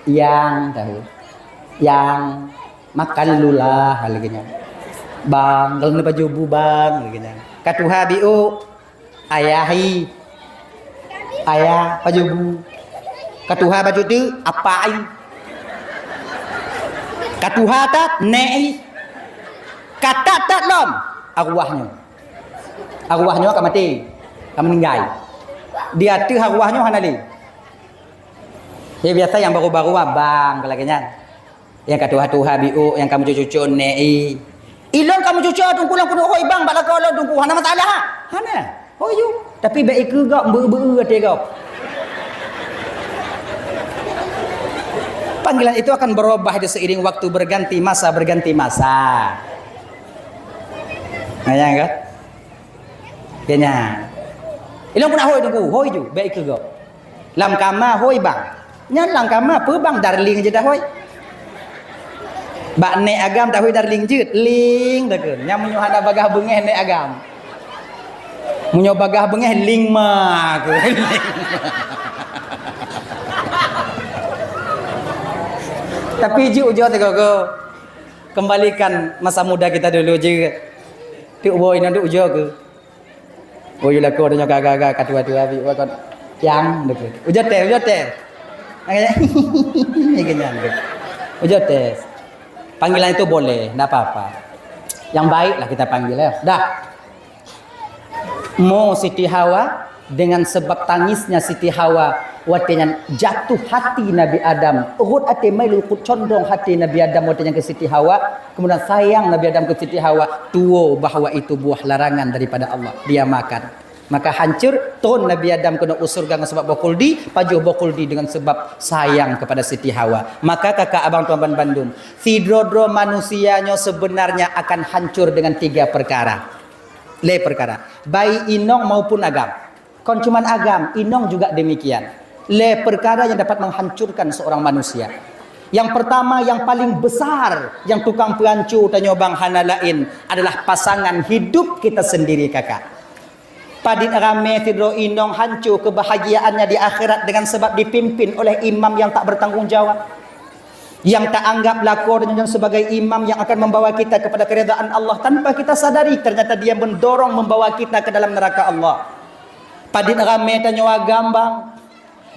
yang tahu. Yang makan lula lagée nyan. Bang, kalau ni baju bu bang lagée nyan. Ka tuha biu, ayah i. Ayah baju bu. Ka tuha baju tu, apa ai. Ka tuha tat, nek i. Ka tat-tat lom, arwah nyoe. Arwah nyoe ka maté, ka meuninggai. Di ateueh arwah nyoe hana lé. Jadi biasa nyang baru-baru abang lagée nyan. Nyang ka tuha-tuha biu, nyang ka meucucu-cucu nek i. Ilôn ka meucucu teungku lôn keuneuk hôi bang bak lakoe lôn teungku. Hana masalah ha? Hana. Hôi ju. Tapi bèk ikeue gob, beu-beu até gob. Panggilan itu akan berubah di seiring waktu berganti masa, berganti masa. Nah, ya kan? Keu nyan. Ilôn peunak hôi teungku, hôi ju, bèk ikeue gob. Lam kama hôi bang. Nyan lam kama peue bang, darling jeuet dah hôi. Bak nek agam dah hôi darling jeuet, ling dah keu. Nyan meunyoe hana bagah beungéh nek agam. Meunyoe bagah beungéh ling ma keu. Tapi jeuet ujoe teuh keu. Kembalikan masa muda kita dulu jeuet. Teuk woe inong duek ujoe keu. Oh, yue lakoe tanyoe ka-ka-ka, ka tuha-tuha, bi, wah, kon. Yang, deket. Ujoe tes, ujoe tes. Makanya, ni kenyang, deket. Ujoe tes. Panggilan itu boleh, ndak apa-apa. Yang baiklah kita panggil, ya. Dah. Mo Siti Hawa, dengan sebab tangisnya Siti Hawa, watée nyan jatuh hati Nabi Adam. Rhot até, meulukot condong hati Nabi Adam watée nyan keu Siti Hawa. Kemudian sayang Nabi Adam keu Siti Hawa, tuwo bahwa itu buah larangan daripada Allah. Dia makan. Maka hancur, tron Nabi Adam keunoe u syeuruga ngon sabab boh khuldi, pajoh boh khuldi dengan sebab sayang kepada Siti Hawa. Maka kakak abang tuan ban bandum, sidroe-droe manusia nyoe sebenarnya akan hancur dengan tiga perkara. Lé perkara. Baik inong maupun agam. Kon cuman agam, inong juga demikian. Lé perkara yang dapat menghancurkan seorang manusia. Yang pertama, yang paling besar, yang tukang peuhanco tanyoe bang hana laén adalah pasangan hidup kita sendiri, kakak. Padit ramé sidroe inong hanco kebahagiaannya di akhirat dengan sebab dipimpin oleh imam yang tak bertanggung jawab. Yang tak anggap lakoe dan sebagai imam yang akan membawa kita kepada keridaan Allah tanpa kita sadari, ternyata dia mendorong membawa kita ke dalam neraka Allah. Padit ramé tanyoe agam bang,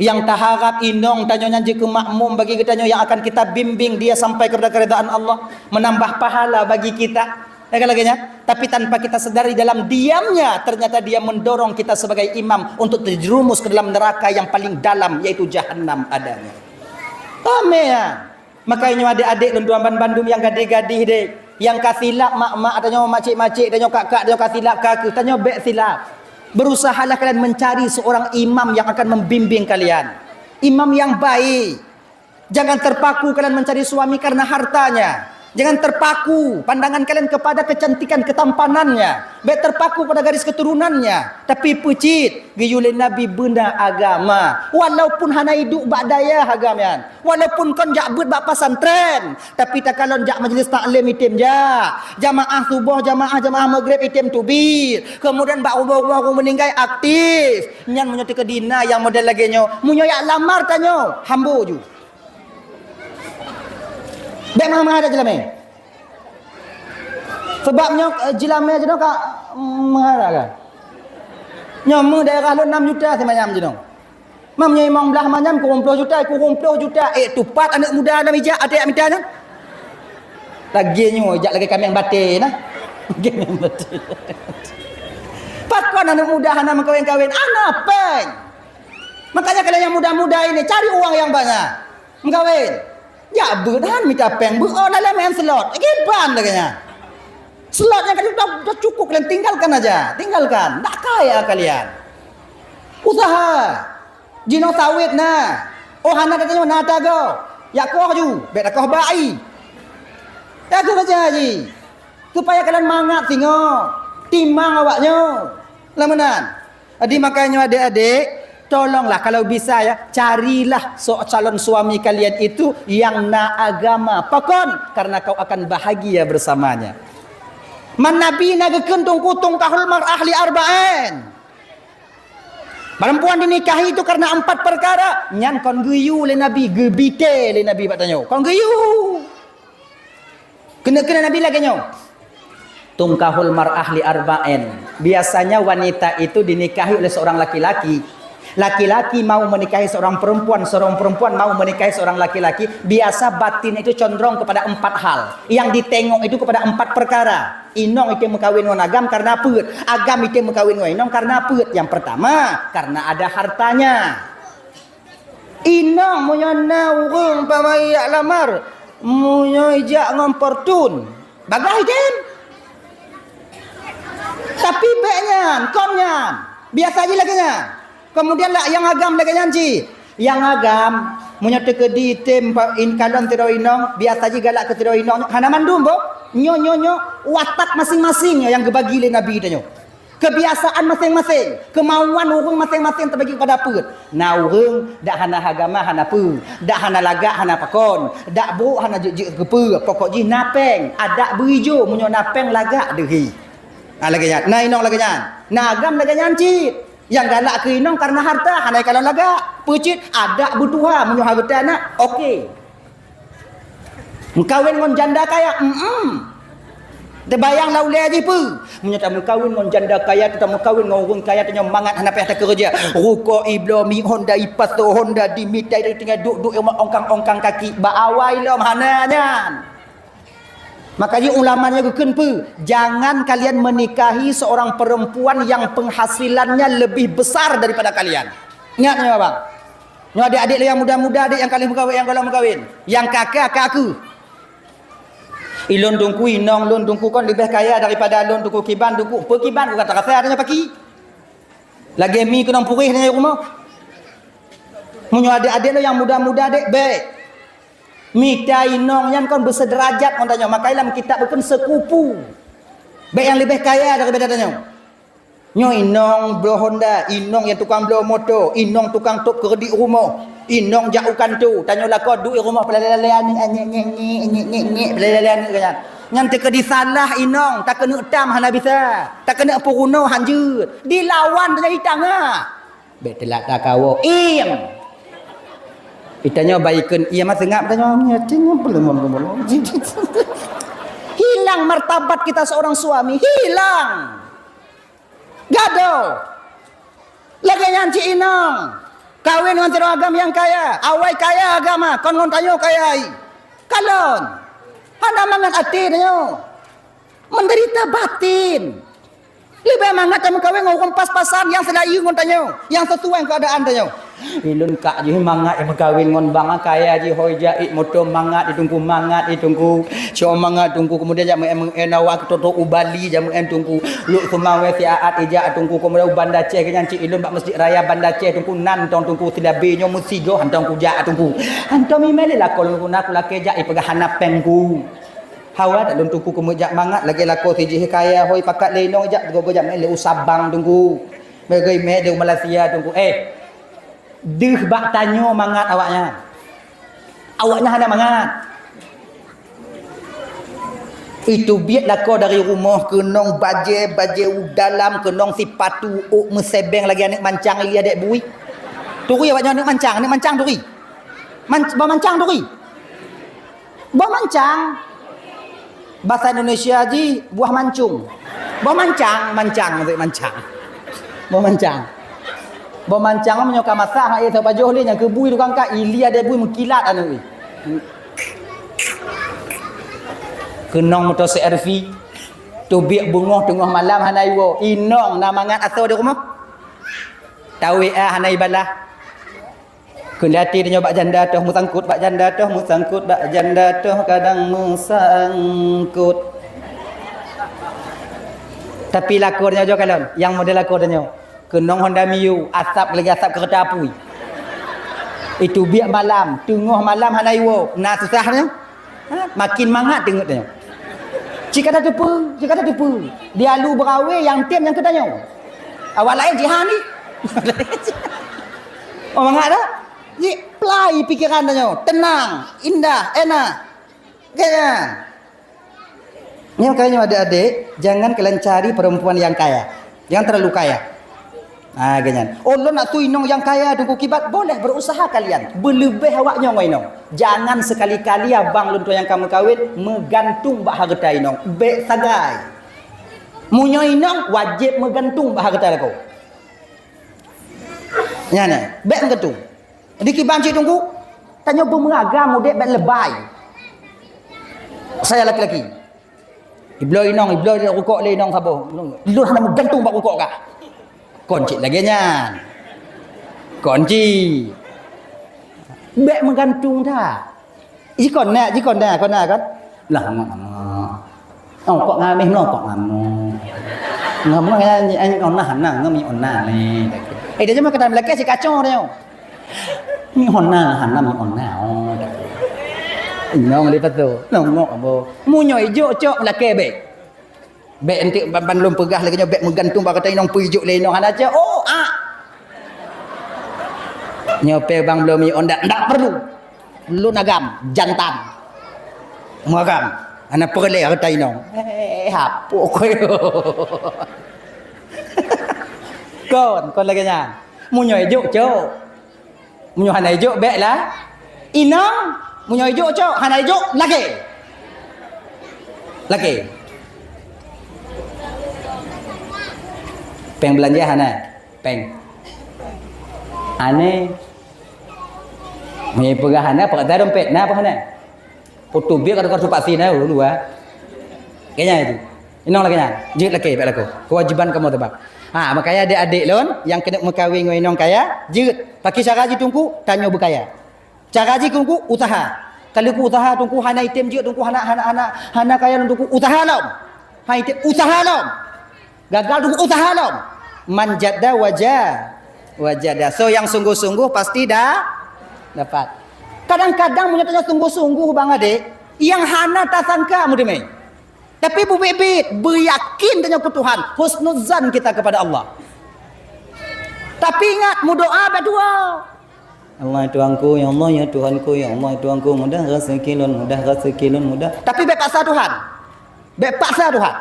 nyang taharab inong tanyoe nyan jeuet keu makmum bagi geutanyoe yang akan kita bimbing dia sampai kepada keridaan Allah, menambah pahala bagi kita. Ya kan lagée nyan? Tapi tanpa kita sadari dalam diamnya, ternyata dia mendorong kita sebagai imam untuk terjerumus ke dalam neraka yang paling dalam, yaitu jahanam adanya. Ramé ya. Makanya adék-adék lôn tuan ban bandum nyang gadih-gadih deh, nyang ka silap mak-mak tanyoe, macik-macik tanyoe, kak-kak tanyoe ka silap, ka keuh tanyoe bék silap. Berusahalah kalian mencari seorang imam yang akan membimbing kalian. Imam yang baik. Jangan terpaku kalian mencari suami karena hartanya. Jangan terpaku pandangan kalian kepada kecantikan ketampanannya. Bék terpaku pada garis keturunannya. Tapi peucit, geuyue lé Nabi beuna agama. Walaupun hana iduek bak dayah agam nyan. Walaupun kon jak beuet bak pesantren, tapi takalon jak majlis taklim item jak. Jamaah suboh, jamaah, jamaah maghrib item teubiet. Kemudian bak rumoh-rumoh ureuëng meuninggai aktif. Nyan meunyoe teukeudi na nyang model lagée nyoe, meunyoe jak lamar tanyoe, hambo ju. Bék meuhara-meuhara jeulamé. Sebab nyoe, eh, jeulamé jinoe ka, mm, meuhara kan. Nyoe meu daerah lôn nam juta simanyam jinoe. Mam nyoe limong blaih manyam kureueng ploh juta, kureueng ploh juta. Eh, tupat aneuëk muda nam ijak até jak mita nyan. Lagée nyoe ijak lagée kaméng batée nah. Kaméng batée. Pakon aneuëk muda hana meukawen-kawen, hana péng. Makanya kalian yang muda-muda ini cari uang yang banyak. Meukawen. Jak beuet han mita péng, beuet oh lalée main slot. Kiban lagée nyan. Slot nyang ka cukup, cukup kalian tinggalkan aja. Tinggalkan. Ndak kaya kalian. Usaha. Jinoe sawét na. Oh hana tatanyoe na tagoe. Jak koh ju, bék takoh bak ai. Tagoe saja ji. Supaya kalian mangat singoh. Timang awak nyoe. Lam meunan. Jadi makanya adék-adék, tolonglah kalau bisa ya, carilah so-, calon suami kalian itu yang na agama. Pakon? Karena kau akan bahagia bersamanya. Man Nabi na geukheun tungku tungkahul mar'ah li arba'in. Perempuan dinikahi itu karena empat perkara. Nyan kon geuyue lé Nabi, geubite lé Nabi bak tanyoe. Kon geuyue. Keuneuk-keuneuk Nabi lagée nyoe. Tungkahul mar'ah li arba'in. Biasanya wanita itu dinikahi oleh seorang laki-laki. Laki-laki mau menikahi seorang perempuan, seorang perempuan mau menikahi seorang laki-laki. Biasa batin itu condrong kepada empat hal. Yang ditengok itu kepada empat perkara. Inong item meukawen ngon agam karena peuet. Agam item meukawen ngon inong karena peuet. Yang pertama, karena ada hartanya. Inong meunyoe na ureuëng pamai jak lamar, meunyoe jak ngon Fortune, bagah item. Tapi bék nyan, kon nyan. Biasa ji lagée nyan. Kemudian lah nyang agam lagée nyan cit. Nyang agam, meunyoe teukeudi item pa-, in kalon sidroe inong, biasa ji galak keu sidroe inong, hana mandum boh. Nyoe, nyoe, nyoe, watak masing-masing nyang geubagi lé Nabi tanyoe. Kebiasaan masing-masing, kemauan ureuëng masing-masing terbagi kepada peuet. Na ureuëng dak hana agama hana peue, dak hana lagak hana pakon, dak brok hana jeuet-jeuet keu peue, pokok jih na péng, adak beuijo meunyoe na péng lagak deuhi. Na lagée nyan, na inong lagée nyan, na agam lagée nyan cit. Nyang galak keu inong karena harta, hana ikalon lagak. Peucit adak beutuha meunyoe hareuta na, oke. Meukawen ngon janda kaya, em. Teubayang lam ulée jih peue? Meunyoe tameukawen ngon janda kaya, tameukawen ngon ureuëng kaya, tanyoe mangat hana payah takeureuja. Ruko iblo mi Honda ipaso Honda dimita itu tinggai duk-duk ongkang-ongkang kaki bak awai lom hana nyan. Maka jih ulama nyoe geukheun peue? Jangan kalian menikahi seorang perempuan yang penghasilannya lebih besar daripada kalian. Ingat nyoe, abang. Nyoe adik-adik lôn nyang muda-muda, adik nyang ka lheueh meukawen, nyang gohlom meukawen. Nyang ka keu, ka keu. Ilôn teungku, inong lôn teungku kon leubeh kaya daripada lôn teungku, kiban teungku. Peue kiban, ku ka tarasa tanyoe paki. Lagèe mi keunong puréh tanyoe rumoh. Meunyoe adik-adik lôn nyang muda-muda dek, bèk. Mita inong nyan kon beuseuderajat ngon tanyoe, maka lam kitab geukheun sekupu. Bèk nyang leubeh kaya daripada tanyoe. Nyoe inong bloe Honda, inong nyang tukang bloe moto, inong tukang top keureudit rumoh, inong jak u kantô, tanyoe lakoe duek rumoh, peulale-lale aneuk, nyek, nyek, nyek, peulale-lale aneuk nyan. Nyan teukeudi salah inong, takeuneuk tam hana bisa, takeuneuk peurunoe han jeuet, dilawan tanyoe di tangah. Bèk teulat takawoe, iem! Itanyoe baikon iem, seungab tanyoe, hilang martabat kita seorang suami, hilang! Gadoh! Lagèe nyan cit inong, kawen ngon sidroe agam nyang kaya, awai kaya agama, kon ngon tanyoe kaya ai. Kalon! Hana mangat até tanyoe. Menderita batin. Leubeh mangat tameukawen ngon ureueng pas-pasan nyang seulayeue ngon tanyoe, nyang sesuai keadaan tanyoe. Ilôn kak jih mangat meukawen ngon bang kaya jih, hôi jak, moto mangat di teungku, mangat di teungku. Cok mangat teungku, kemudian jak meu'en, meu'en awak toto u Bali, jak meu'en teungku. Lhok Seumawé siat ijak teungku, kemudian u Banda Aceh, nyan cit ilôn bak Mesjid Raya Banda Aceh teungku, nan tong teungku silabé nyoe meusigoe hantong kujak teungku. Hantong mimé lé lakoe lôn guna kulakée jak ipeugah hana péng ku. Hawa that lôn teungku keumeujak mangat lagée lakoe sijih kaya hôi pakat lé inong jak gogo jak meu'en lé u Sabang teungku. Meugeumé lé u Malaysia teungku. Eh, deuh bak tanyoe mangat awaknyan. Awaknyan hana mangat. Itu biet lakoe dari rumoh keunong bajée, bajée u dalam, keunong sipatu ôk meusebeng lagée aneuk mancang ilée adek bui. Turi awaknyan aneuk mancang, aneuk mancang turi. Man-, boh mancang turi. Boh mancang. Bahasa Indonesia jih buah mancung. Boh mancang, mancang, maksud mancang. Boh mancang. Boh mancang meunyoe ka masak, hak ié teupajoh lé nyang keubui tukang ka, ilée adek bui meukilat aneuk. Keunong moto C R V. Teubiet beungoh teungoh malam hana iwoe. Inong na mangat asoe di rumoh. Tawé ah hana ibalah. Keundati tanyoe bak janda toh meusangkut, bak janda toh meusangkut, bak janda toh kadang meusangkut. Tapi lakoe tanyoe jo kalon, nyang model lakoe tanyoe. Keunong Honda Mio, asap lagée asap keureuta apui. Itu biet malam, teungoh malam hana iwoe, na susah nyoe. Ha? Makin mangat teungeut tanyoe. Cit ka tateupeue, cit ka tateupeue. Di alu beurawe nyang tem nyang keu tanyoe. Awak laén jihan ni. Oh, mangat dah? Jih plai pikeran tanyoe. Tenang, indah, enak. Kaya. Nyoe kaya nyoe adik-adik, jangan kalian cari perempuan yang kaya. Jangan terlalu kaya. Ah, ganyan. Oh, lôn nak tui inong nyang kaya teungku kibat, boleh berusaha kalian. Beuleubeh awak nyoe ngon inong. Jangan sekali-kali abang lôn tuan nyang ka meukawen meugantung bak hareuta inong. Bék sagai. Meunyoe inong wajéb meugantung bak hareuta lakoe. Nyan, nyan. Bék meugantung. Di kiban cit teungku, tanyoe beumeuragam udeb bék lebai. Saya laki-laki. Ibloe inong, ibloe rukok lé inong saboh. Lôn hana meugantung bak rukok kah. Kon cit lagée nyan. Kon cit. Bék meugantung that. Jikon na, jikon na, kon na kan. Lah, ngok, ngok. Oh, kok ngameh no, kok ngamuk. Ngamuk ya, ni, eh, ona, hana, ngami ona ni. Eh, dia cuma kata melakée si kacau dia. Ni ona, hana, ni ona, oh. Inong lepas tu, nongok abo. Munyo ijuk cok melakée bék. Bék entik ban, ban lôn peugah lagée nyoe, bék meugantung bak kata inong peuijuk lé inong hana cok. Oh, ah. Nyoe pé bang belum i onda, ndak perlu. Lôn agam, jantan. Meuagam. Hana peureulée hareuta inong. Eh, hapok koyo. Kon, kon lagée nyan. Meunyoe ijok, cok. Meunyoe hana ijok, bék lah. Inong, meunyoe ijok, cok. Hana ijok, lakée. Lakée. Péng beulanja hana. Péng. Aneh. Meunyoe peugah hana, peugah dompet na apa hana? Foto biek atau kartu vaksin na dulu ah. Kayanya itu. Inong lagèe nyan. Jeuet lakèe, bèk lakoe. Kewajiban kamoe teubang. Ha, makanya adék-adék lôn nyang keuneuk meukawen ngon inong kaya, jeuet. Pakri cara jih Teungku, tanyoe beukaya. Cara jih Teungku, usaha. Kalau ku usaha Teungku hana item jeuet, Teungku hana, hana, hana, hana kaya lôn Teungku, usaha lom. Hai item, usaha lom. Gagal Teungku, usaha lom. Man jadda waja-, wajada. So nyang sungguh-sungguh pasti dah dapat. Kadang-kadang meunyoe tanyoe sungguh-sungguh bang adék, nyang hana tasangka meuteumé. Tapi beubiet-biet, beuyakin tanyoe keu Tuhan, husnuzan kita kepada Allah. Tapi ingat, meudoa bak dua. Allah ya Tuhanku, ya Allah ya Tuhanku, ya Allah ya Tuhanku, mudah rezeki lôn, mudah rezeki lôn, mudah. Tapi bèk paksa Tuhan. Bèk paksa Tuhan.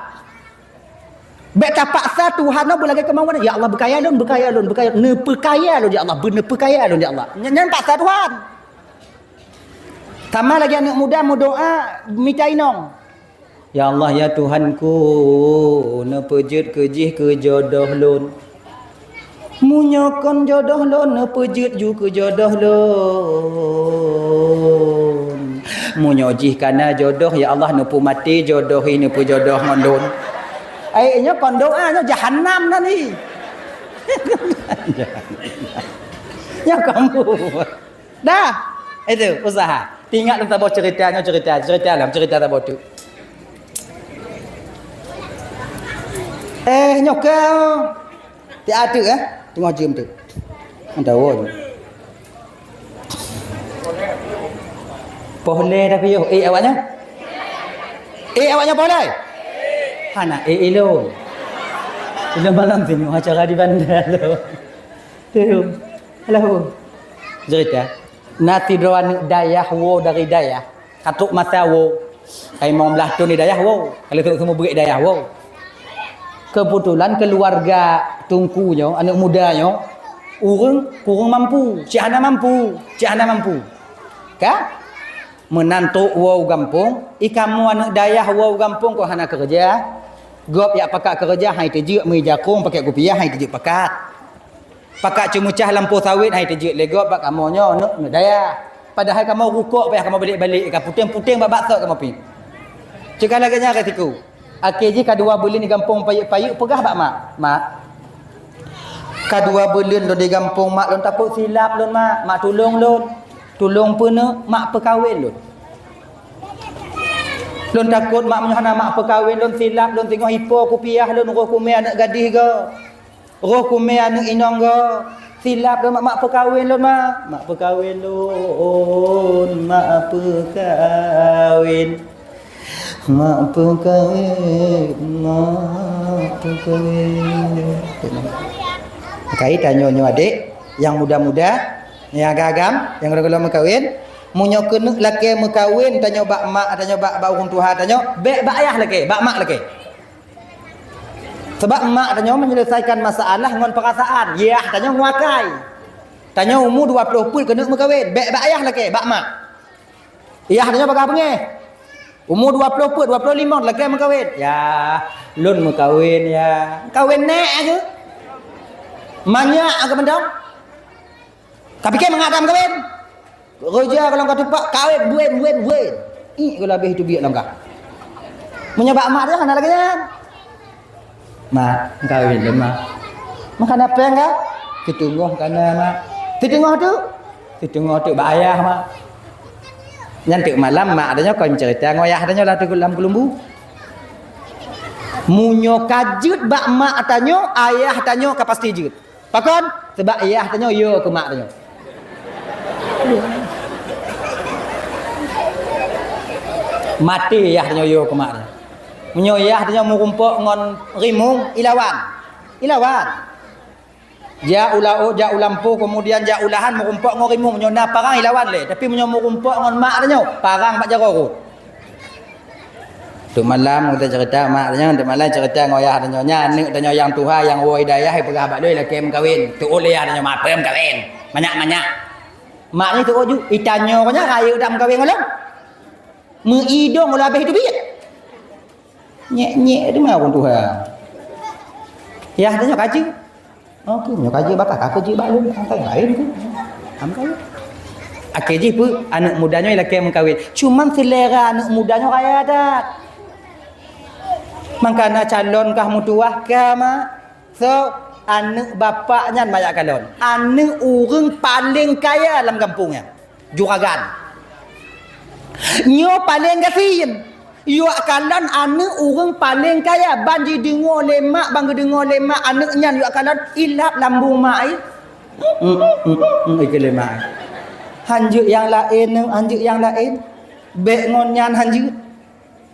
Bèk tapaksa Tuhan nyoe beulagèe keumauan. Ya Allah, beukaya lôn, beukaya lôn, beukaya. Neupeukaya lôn ya Allah, beuneupeukaya lôn ya Allah. Nyan, nyan paksa Tuhan. Sama lagèe aneuk muda meudoa mita inong. Ya Allah, ya Tuhanku, neupeujeuet keu jih keu jodoh lôn. Meunyoe kon jodoh lôn, neupeujeuet ju keu jodoh lôn. Meunyoe jih kana jodoh, ya Allah, neupeumaté jodoh hi neupeujodoh ngon lôn. Ai, nyoe kon doa, nyoe jahanam nan hi. Nyoe kamu. Dah. Itu usaha. Ingat lôn saboh cerita, nyoe cerita, cerita lom, cerita saboh tu. Eh, nyoe keu tiap tu, eh, teungoh jeuem tu. Ada wo. Poh lé tapi yo, eh, awaknya? Eh, awaknya poh lé? Hana, eh, ilôn. Ilôn malam tu nyoe acara di bandar lo. Tu. Alah, wo. Cerita. Na sidroe aneuk dayah wo dari dayah. Ka trok masa wo. Ka limong blaih thon di dayah wo. Ka lheueh trok seumeubeuet dayah wo. Keubeutulan keuluwarga Teungku nyoe, aneuk muda nyoe, ureueng kureueng mampu, cit hana mampu, cit hana mampu. Ka? Meunan trok wo u gampông, i kamoe aneuk dayah wo u gampông kon hana keureuja. Gob jak pakat keureuja, han jiteujeuet, meuija krueng pakèk kupiah, han jiteujeuet pakat. Pakat ceumeucah lampôh sawét, han jiteujeuet lé gob bak kamoe nyoe, aneuk, aneuk dayah. Padahai kamoe rukok payah kamoe balek-balek, ka puténg-puténg bak baksot kamoe pih. Cit ka lagèe nyan resiko. Akhé jih ka dua buleuen di gampông payeuk-payeuk peugah bak mak, "Mak, ka dua buleuen lôn di gampông, Mak, lôn takot silap lôn, Mak. Mak, tulông lôn. Tulông peuneuk, Mak, peukawen lôn. Lôn takot, Mak, meunyoe hana Mak peukawen lôn, silap lôn, singoh ipo kupiah lôn, roh kumé aneuk gadih goe." Roh kumé aneuk inong goe, silap lôn mak, mak peukawen lôn mak, mak peukawen lôn, mak peukawen, mak peukawen, mak peukawen. Kai tanyoe nyoe adék, nyang muda-muda, nyang agam-agam, nyang gohlom-gohlom meukawen, meunyoe keuneuk lakée meukawen tanyoe bak mak tanyoe, bak, bak ureuëng tuha tanyoe, bék bak ayah lakée, bak mak lakée. Sabab mak tanyoe menyelesaikan masalah ngon perasaan, yah tanyoe ngon akai. Tanyoe umu dua ploh peuet keuneuk meukawen, bék bak yah lakée, bak mak. Yah tanyoe bagah beungéh. Umu dua ploh peuet, dua ploh limong lakée meukawen. Yah, lôn meukawen yah. Kawen nék keuh? Manyak keuh mantong? Ka pike mangat dak meukawen? Roja golom ka tupak, kawen, buen, buen, buen. Ih, golom habéh teubiet lom ka. Meunyoe bak mak teuh hana lagée nyan. Mak, kawen lom mak. Mak kana péng ka? Siteungoh kana mak. Siteungoh tu? Siteungoh tu bak ayah mak. Nyan teuk malam mak tanyoe kon cerita ngon ayah tanyoe lam keulumbu. Meunyoe ka jeuet bak mak tanyoe, ayah tanyoe ka pasti jeuet. Pakon? Sabab yah tanyoe yo keu mak tanyoe. Maté yah tanyoe yo keu mak tanyoe. Meunyoe yah tanyoe meurumpok ngon rimueng, ilawan. Ilawan. Jak u laôt, jak u lampôh, kemudian jak u lahan meurumpok ngon rimueng. Meunyoe na parang ilawan lé, tapi meunyoe meurumpok ngon mak tanyoe, parang bak jaroe rot. Tu malam kita cerita mak tanyoe, tu malam cerita ngon yah tanyoe. Nyan aneuk tanyoe nyang tuha nyang woe dayah peugah bak lôn lakée meukawen. Tuôt lé yah tanyoe mak peuem kawen. Manyak-manyak. Mak nyoe tuôt ju, itanyoe nyan rayeuk dak meukawen ngon lôn. Meuidong lôn habéh teubiet. Nyek-nyek di mana ureuëng tuha. Yah tanyoe kaji. Oke, meunyoe ka jeuet bak kah, ka jeuet bak lôn, angkai laén tu. Angkai. Akhé jih peue, aneuk muda nyoe lakée meukawen. Cuman selera aneuk muda nyoe raya that. Maka na calon kah meutuwah ka, mak. So, aneuk bapak nyan mak jak kalon. Aneuk ureuëng paleng kaya lam gampông nyan. Juragan. Nyoe paleng gasien. Jak kalon aneuk ureuëng paleng kaya. Ban jideungoe lé mak, ban geudeungoe lé mak aneuk nyan jak kalon, ilap lambông mak ai. Hmm, hmm, hmm, hmm, ikeu lé mak ai. Han jeuet nyang laén, han jeuet nyang laén. Bék ngon nyan han jeuet.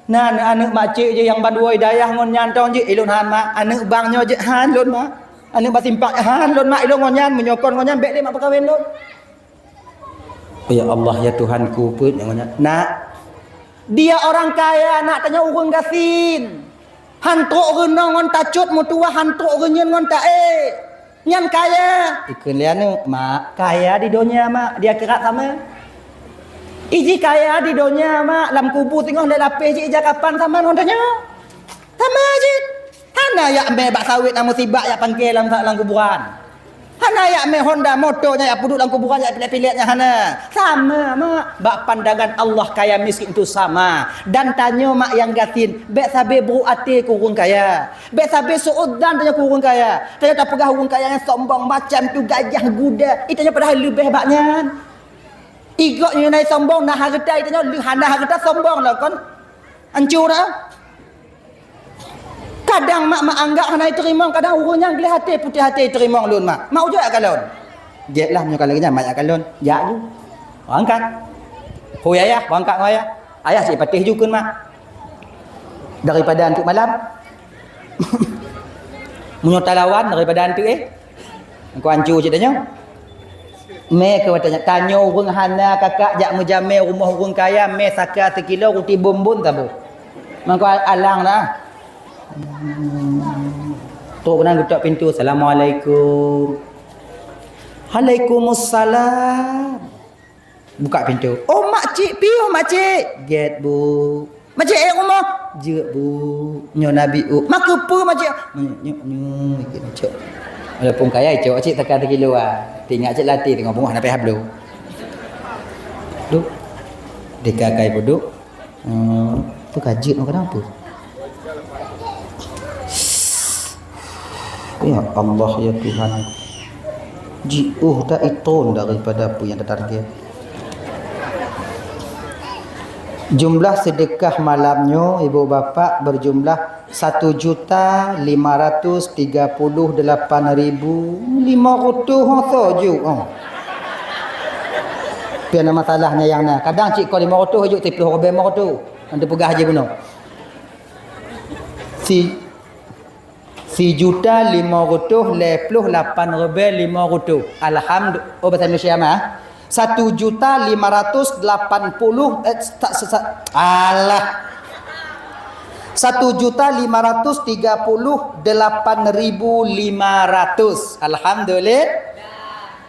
Na aneuk-aneuk makcik jih nyang bandua dayah ngon nyan tong jih, ilôn han mak. Aneuk bang nyoe jih han lôn mak. Aneuk bak simpang han lôn mak, ilôn ngon nyan, meunyoe kon ngon nyan bék lé mak peukawen lôn. Ya Allah, ya Tuhanku, peuet nyoe ngon nyan. Nak, dia orang kaya, nak, tanyoe ureuëng gasien. Han trok reunong ngon tacut meutuwah, han trok reunyeun ngon taék. Nyan kaya. Ikheun lé aneuk, "Mak, kaya di donya, mak, di akhirat sama." Iji kaya di donya, mak, lam kubu singoh lé lapéh jih ija kapan sama ngon tanyoe. Sama jih. Hana jak mé bak sawét nyang meusibak jak pangke lam, lam kuburan. Hana jak mé Honda moto nyang jak peuduek lam kuburan jak pilek-pilek nyan hana. Sama, mak. Bak pandangan Allah kaya miskin itu sama. Dan tanyoe mak nyang gasien, bék sabe buruk até keu ureuëng kaya. Bék sabe su'udzan tanyoe keu ureuëng kaya. Tanyoe tapeugah ureuëng kaya nyang sombong macam tu, gajah guda. Ih, tanyoe padahai leubeh bak nyan. Ih, gobnyan sombong na hareuta, ih, tanyoe lheueh hana hareuta sombong lah kon. Ancu dah. Kadang mak, mak anggap hana iteurimong, kadang ureuëng nyang gleh até, putéh até iteurimong lôn mak. Mak ujoe jak kalon. Jeuet lah meunyoe ka lagée nyan mak jak kalon. Jak ju. Berangkat. Hui ayah, berangkat ngon ayah. Ayah cit patéh ju kheun mak. Daripada anteuk malam. Meunyoe talawan daripada anteuk, eh. Engkau ancu cit tanyoe. Mé keu watée nyan, tanyoe ureuëng hana kakak jak meujamé rumoh ureuëng kaya, mé saka sikilo ruti bonbon saboh. Mangko alang dah. Trok keunan geutok pintoe, "Assalamualaikum." "Waalaikumsalam." Buka pintoe. "Oh, makcik, piôh makcik." "Gét, Bu." "Makcik, eh, rumoh?" "Jeuet, Bu." "Nyoe Nabi, U." "Makeupeue makcik?" "Nyoe, nyoe, nyoe." Walaupun kaya, cok cit saka sikilo ah. Teuingat cit latih teungoh beungoh hana payah bloe. Duek. Deka kai peuduek. Hmm, tu ka jeuet meukeunong peue? Ya Allah, ya Tuhan. Jiôh dak iton daripada peue nyang tatarget. Jumlah sedekah malam nyoe, ibu bapak, berjumlah satu juta lima ratus tiga puluh delapan ribu lima ratus ho soe ju, oh. Pian masalahnya nyang na. Kadang cit ko lima ratus ju, siplôh ribèe lima ratus. Nanti peugah haji bunoe. Si, sijuta lima ratus lhèe plôh lapan ribèe lima ratus. Alhamdu-, oh, bahasa Indonesia mah. Satu juta lima ratus delapan puluh, eh, sa-, sa-, sa-, alah. Satu juta lima ratus tiga puluh delapan ribu lima ratus. Alhamdulillah.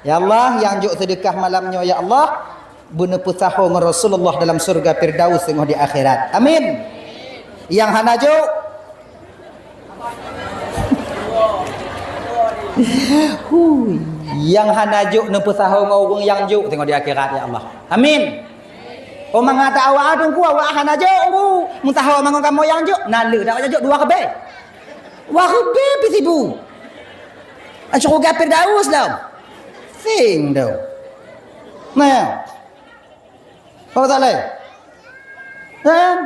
Ya Allah, nyang jok sedekah malam nyoe, ya Allah, beuneupeusaho ngon Rasulullah dalam syurga Firdaus teungoh di akhirat. Amin. Nyang hana jok, hui, nyang hana jok neupeusaho ngon ureuëng nyang jok teungoh di akhirat, ya Allah. Amin. Oh, mangat awak teungku, awak hana jok, teungku. Meusaho mangat kamoe nyang jok, na lheueh dak jok dua ribèe. Dua ribèe pih sibu. Syurga Firdaus lom. Sing tu. Nah. Apa tak lé? Kan?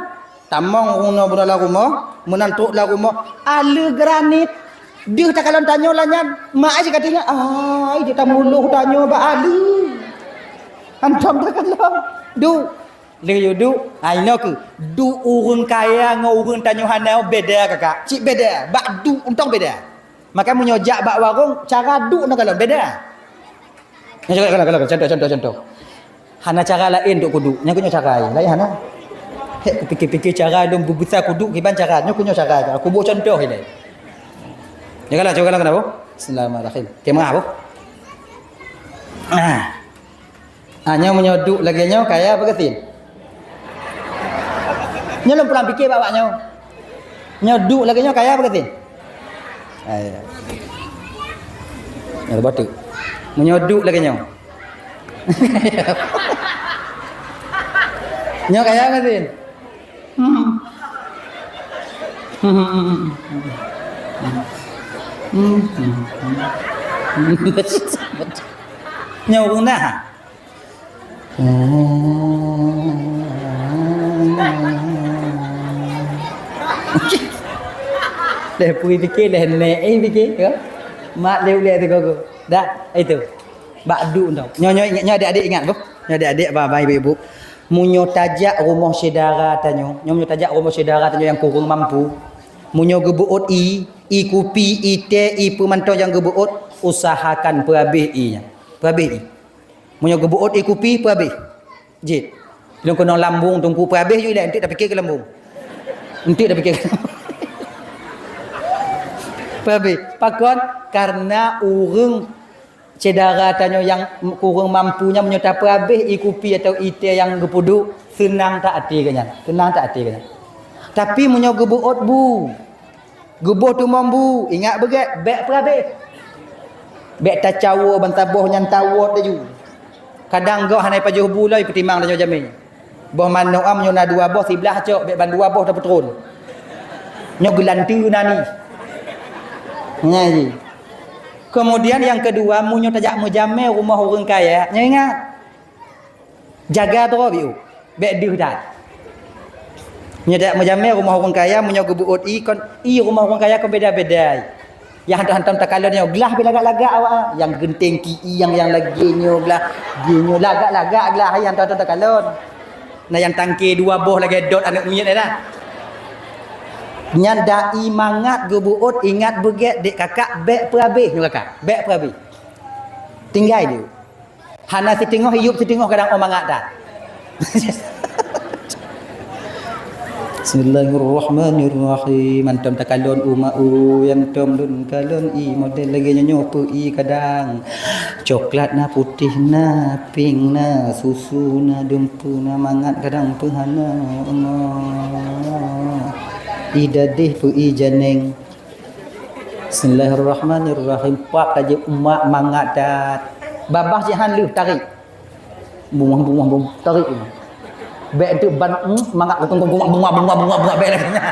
Tamong ureuëng nyoe bunoe lam rumoh, meunan trok lam rumoh, aleuh granit. Deuh takalon tanyoe lagèe nyan, mak ai ka teuingat, ai jeuet tamuluh tanyoe bak aleuh. Hantom takalon. Duek. Lheueh yue duek, ha, inoe keuh. Duek ureuëng kaya ngon ureuëng tanyoe hana beda, kakak. Cit beda. Bak duek untông beda. Maka meunyoe jak bak warong, cara duek ngon kalon beda. Nyoe contoh, contoh, contoh, contoh. Hana cara laén duek kuduek. Nyoe keuh nyoe cara laén hana. Hek kupikir-pikir cara lôn beubisa kuduek kiban cara. Nyoe keuh nyoe cara. Aku buat contoh ilèe. Nyoe kalon, cuba kalon kenapa? Bismillahirrahmanirrahim. Okey, meuah, Bu. Ah. Ah, nyoe meunyoe duek lagèe nyoe, kaya apa gasien? Nyoe lôn pulang pikir bak awak nyoe. Nyoe duek lagèe nyoe, kaya apa gasien? Kaya. Nyoe batuk. Meunyoe duek lagèe nyoe. Nyoe kaya apa gasien? Hmm. Nyoe ureueng na. Lé pui pike, lé nek, eh, pike, ya. Mak lé ulek tu koko. Dah, itu. Bak duek nyoe. Nyoe, nyoe, nyoe adik-adik ingat, boh. Nyoe adik-adik, abang-abang, ibu-ibu. Meunyoe tajak rumoh syedara tanyoe, nyoe meunyoe tajak rumoh syedara tanyoe nyang kureueng mampu, meunyoe geubeuôt ie, ie kupi, ie teh, ie peue mantong nyang geubeuôt, usahakan peuhabéh ie nyan. Peuhabéh ie. Meunyoe geubeuôt ie kupi, peuhabéh. Jeuet. Lôn keunong lambung teungku, peuhabéh ju ilée, enteuk tapike keu lambung. Enteuk tapike keu lambung. Peuhabéh. Pakon? Karena ureueng syedara tanyoe nyang kureueng mampu nyan, meunyoe tapeuhabéh ie kupi atawa ie teh nyang geupeuduek, seunang that até geuh nyan. Seunang that até geuh nyan. Tapi meunyoe geubeuôt bu, geuboh teumom bu, ingat beugét, bék peuhabéh. Bék tacawoe ban saboh nyan tawot laju. Kadang gob hana pajoh bu lom, peutimang tanyoe jamé. Boh manok am nyoe na dua boh, siblaih cok, bék ban dua boh tapeutron. Nyoe geulanteue na ni. Nyan jih. Kemudian nyang keudua, meunyoe tajak meujamé rumoh ureueng kaya, nyoe ingat. Jaga droe biôh. Bék deuh that. Nyoe tajak meujamé rumoh ureueng kaya, meunyoe geubeuôt ie kon, ie rumoh ureueng kaya kon beda-beda. Nyang hantom-hantom takalon nyoe, glah pih lagak-lagak awak, ah. Nyang geunteng ki ie, nyang, nyang lagée nyoe glah, gée nyoe lagak-lagak glah, nyang hantom-hantom takalon. Na nyang tangke dua boh lagée dot aneuk miet dah. Nyan dai mangat geubeuôt, ingat beugét, dek kakak, bék peuhabéh nyoe kakak, bék peuhabéh. Tinggai dulu. Hana siteungoh iyup, siteungoh kadang oh mangat that. Bismillahirrahmanirrahim. Hantom takalon umak u, hantom lôn kalon ie model lagée nyoe, nyoe peue ie kadang. Coklat na, putéh na, pink na, susu na, dumpeue na, mangat kadang peue hana, ya Allah. Ie dadeh peue ie janeng. Bismillahirrahmanirrahim. Pak tajak umak mangat that. Babah cit han lheueh tarék. Bungah, bungah, bungah, tarék. Bék enteuk ban, hmm, mangat keu teungku bungah, bungah, bungah, bungah, bungah, bék lagée nyan.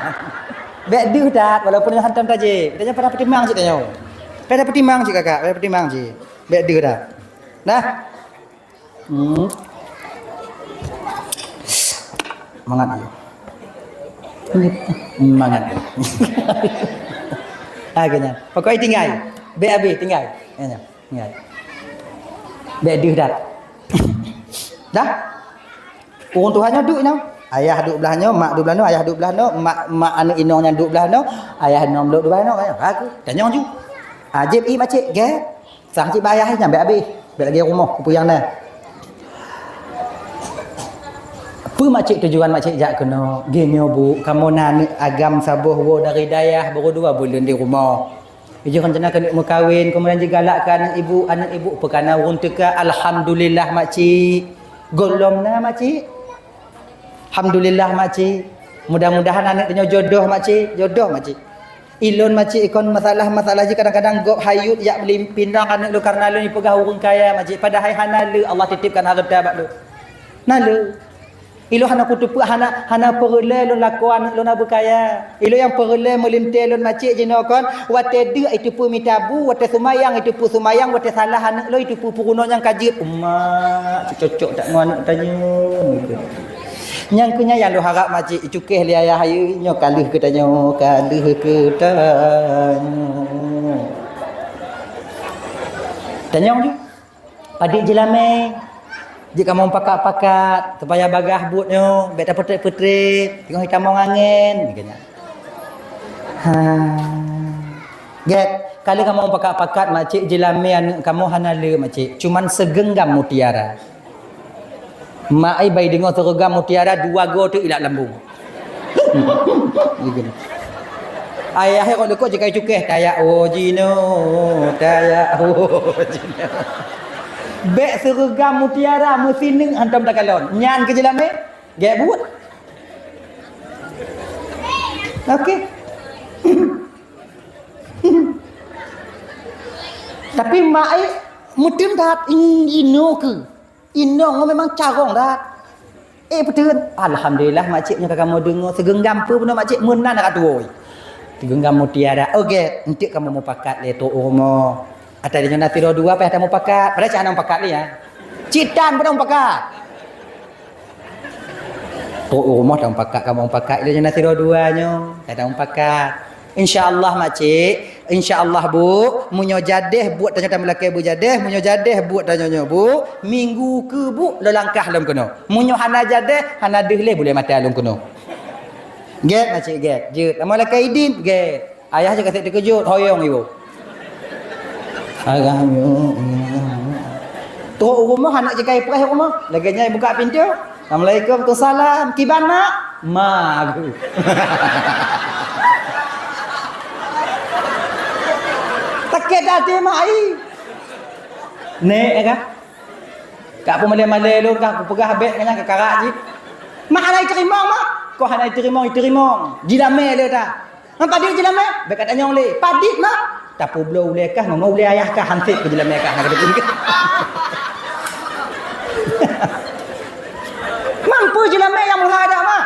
Bék deuh that, walaupun nyoe hantom tajak. Tanyoe payah peutimang cit tanyoe. Payah peutimang cit kakak, payah peutimang cit. Bék deuh that. Nah. Hmm. Mangat dia. Mangat. Ah, keu nyan. Pokoknya tinggai. Bék habéh, tinggai. Ya, ya. Tinggai. Bék deuh that. Dah? Ureueng tuha nyoe duek nyoe. Ayah duek blah nyoe, mak duek blah nyoe, ayah duek blah nyoe, mak, mak aneuk inong nyan duek blah nyoe, ayah inong lôn duek blah nyoe. Aku tanyong ju. Ajeb ie makcik, gét. Sang cit bak ayah nyan bék habéh, bék lagée rumoh kupeue nyang na. Peue makcik tujuan makcik jak keunoe? Geuh nyoe bu, kamoe na aneuk agam saboh woe dari dayah, baru dua buleuen di rumoh. Jih rencana keuneuk meukawen, keumudian jigalak keu aneuk ibu, aneuk ibu peukana ureueng teuka, alhamdulillah makcik. Gohlom na makcik. Alhamdulillah makcik. Mudah-mudahan aneuk tanyoe jodoh makcik, jodoh makcik. Ilôn makcik ikon masalah-masalah jih kadang-kadang gob hayut jak beulimpi nang aneuk lôn karena lôn jipeugah ureueng kaya makcik, padahai hana le Allah titipkan hareuta bak lôn. Na le. Ilôn hana kuteupeue, hana, hana peureulée lôn lakoe aneuk lôn na beukaya. Ilôn nyang peureulée meulintée lôn makcik jinoe kon, watée deuk iteupeue mita bu, watée seumayang iteupeue seumayang, watée salah aneuk lôn iteupeue peurunoe nyang ka jeuet. Umak, cocok that ngon aneuk tanyoe. Nyang keu nyan nyang lôn harab makcik, icukéh lé ayah ayeu, nyoe ka lheueh keu tanyoe, ka lheueh keu tanyoe. Tanyong ju. Padit jeulamé, jeuet kamoe pakat-pakat, supaya bagaih buet nyoe, bék tapeutrét-peutrét, teungoh jitamong angén, geuh nyan. Ha. Gét, ka lheueh kamoe pakat-pakat, makcik, jeulamé aneuk kamoe hana le, makcik, cuman seugeunggam mutiara. Mak ai bai deungoe seugeunggam mutiara dua goe teuk ilat lambung. Ayah kok deukok jikai cukéh, tayak woe jinoe, tayak woe jinoe. Bék seugeunggam mutiara meusineuk hantom takalon. Nyan keu jeulamé, gét buet. Oke. Tapi mak ai meuteun that, inoe keu. Inong memang carông that. Eh, beutôi. Alhamdulillah, makcik nyoe ka kamoe deungoe. Seugeunggam peue bunoe makcik meunan ka tuwoe. Geunggam mutiara. Oke, enteuk kamoe mupakat lé trok u rumoh. Ata di nyoe na sidroe dua payah tamupakat. Padahai cit hana mupakat lé, ya. Cit tan pun mupakat. Trok u rumoh tamupakat, kamoe mupakat. Di nyoe na sidroe dua nyoe, payah tamupakat. Insya Allah, makcik. Insya Allah, Bu. Meunyoe jadeh buet tanyoe tameulakée beujadeh, meunyoe jadeh buet tanyoe nyoe, Bu. Minggu keu, Bu, lôn langkah lom keunoe. Meunyoe hana jadeh, hana deuh lé buleuen mata lôn keunoe. Gét, makcik, gét. Jeuet. Amoe lakée idin, gét. Ayah jih ka sép teukeujot, hoyong iboh. Agam, trok u rumoh, aneuk jih ka ipreh u rumoh. Lagée nyan ibuka pintoe. "Assalamualaikum." "Waalaikumsalam." "Kiban, Mak?" "Ma." Sakét até mak ai. Nek, ya kah? Ka peumalée-malée lôn kah, kupeugah bék nyan keu karak jih. "Mak, hana iteurimong, Mak." "Kon hana iteurimong, iteurimong. Jilamé lé ta." "Ngon padit jilamé?" "Bék ka tanyong lé." "Padit, Mak." Tapeubloe ulée kah, ngon ulée ayah kah, han sép keu jilamé kah, na ka teupeue. Mampu jilamé nyang meuhadap, Mak.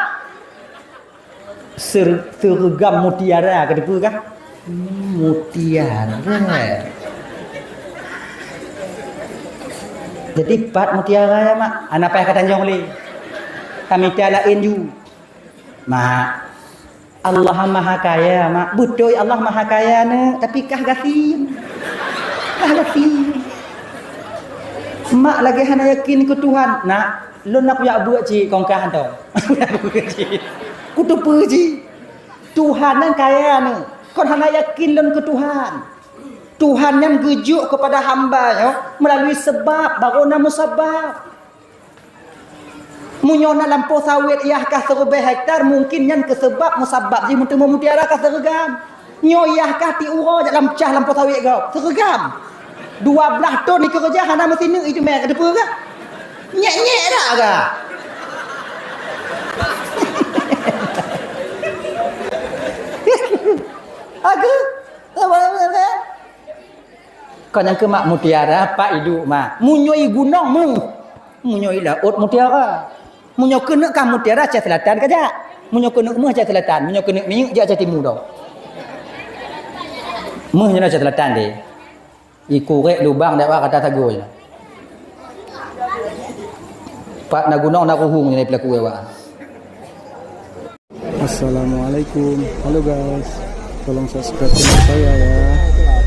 Ser-, seureugan mutiara, ka teupeue kah? Hmm, mutiara. Jadi, pat mutiara ya, Mak? Hana payah ka tanyong lé. Ka mita laén ju. Mak, Allah Maha Kaya, Mak. Beutôi Allah Maha Kaya, Neuk, tapi kah gasien. Kah gasien. Mak lagée hana yakin keu Tuhan. Nak, lôn na kujak beuet cit kong kah hantom. Kuteupeue cit. Tuhan nyan kaya, Neuk. Kon hana yakin lôn keu Tuhan. Tuhan nyan geujok keupada hamba nyoe meulalui seubab, barô na musabab. Meunyoe na lampôh sawét yah kah siribée hektar, mungken nyan keu seubab musabab jih meuteumé mutiara ka seureugan. Nyoe yah kah tiep uroe jak lam cah lampôh sawét gob, seureugan. Dua blaih thon ikeureuja hana meusineuk iteumé, ka teupeue kah? Nyék-nyék dak kah? Aku Kon nyang keu mak mutiara, pat iduek mak. Meunyoe i gunong meuh, meunyoe i laôt mutiara. Meunyoe keuneuk ka mutiara, Aceh Selatan ka jak. Meunyoe keuneuk meuh, Aceh Selatan. Meunyoe keuneuk minyeuk, jak Aceh Timu dong. Meuh nyoe Aceh Selatan deh. I kurek lubang dak bak kata sagoe nyoe. Pat na gunong na ruhueng nyoe pelaku awak. Assalamualaikum. Halo guys. Tolong subscribe channel saya ya.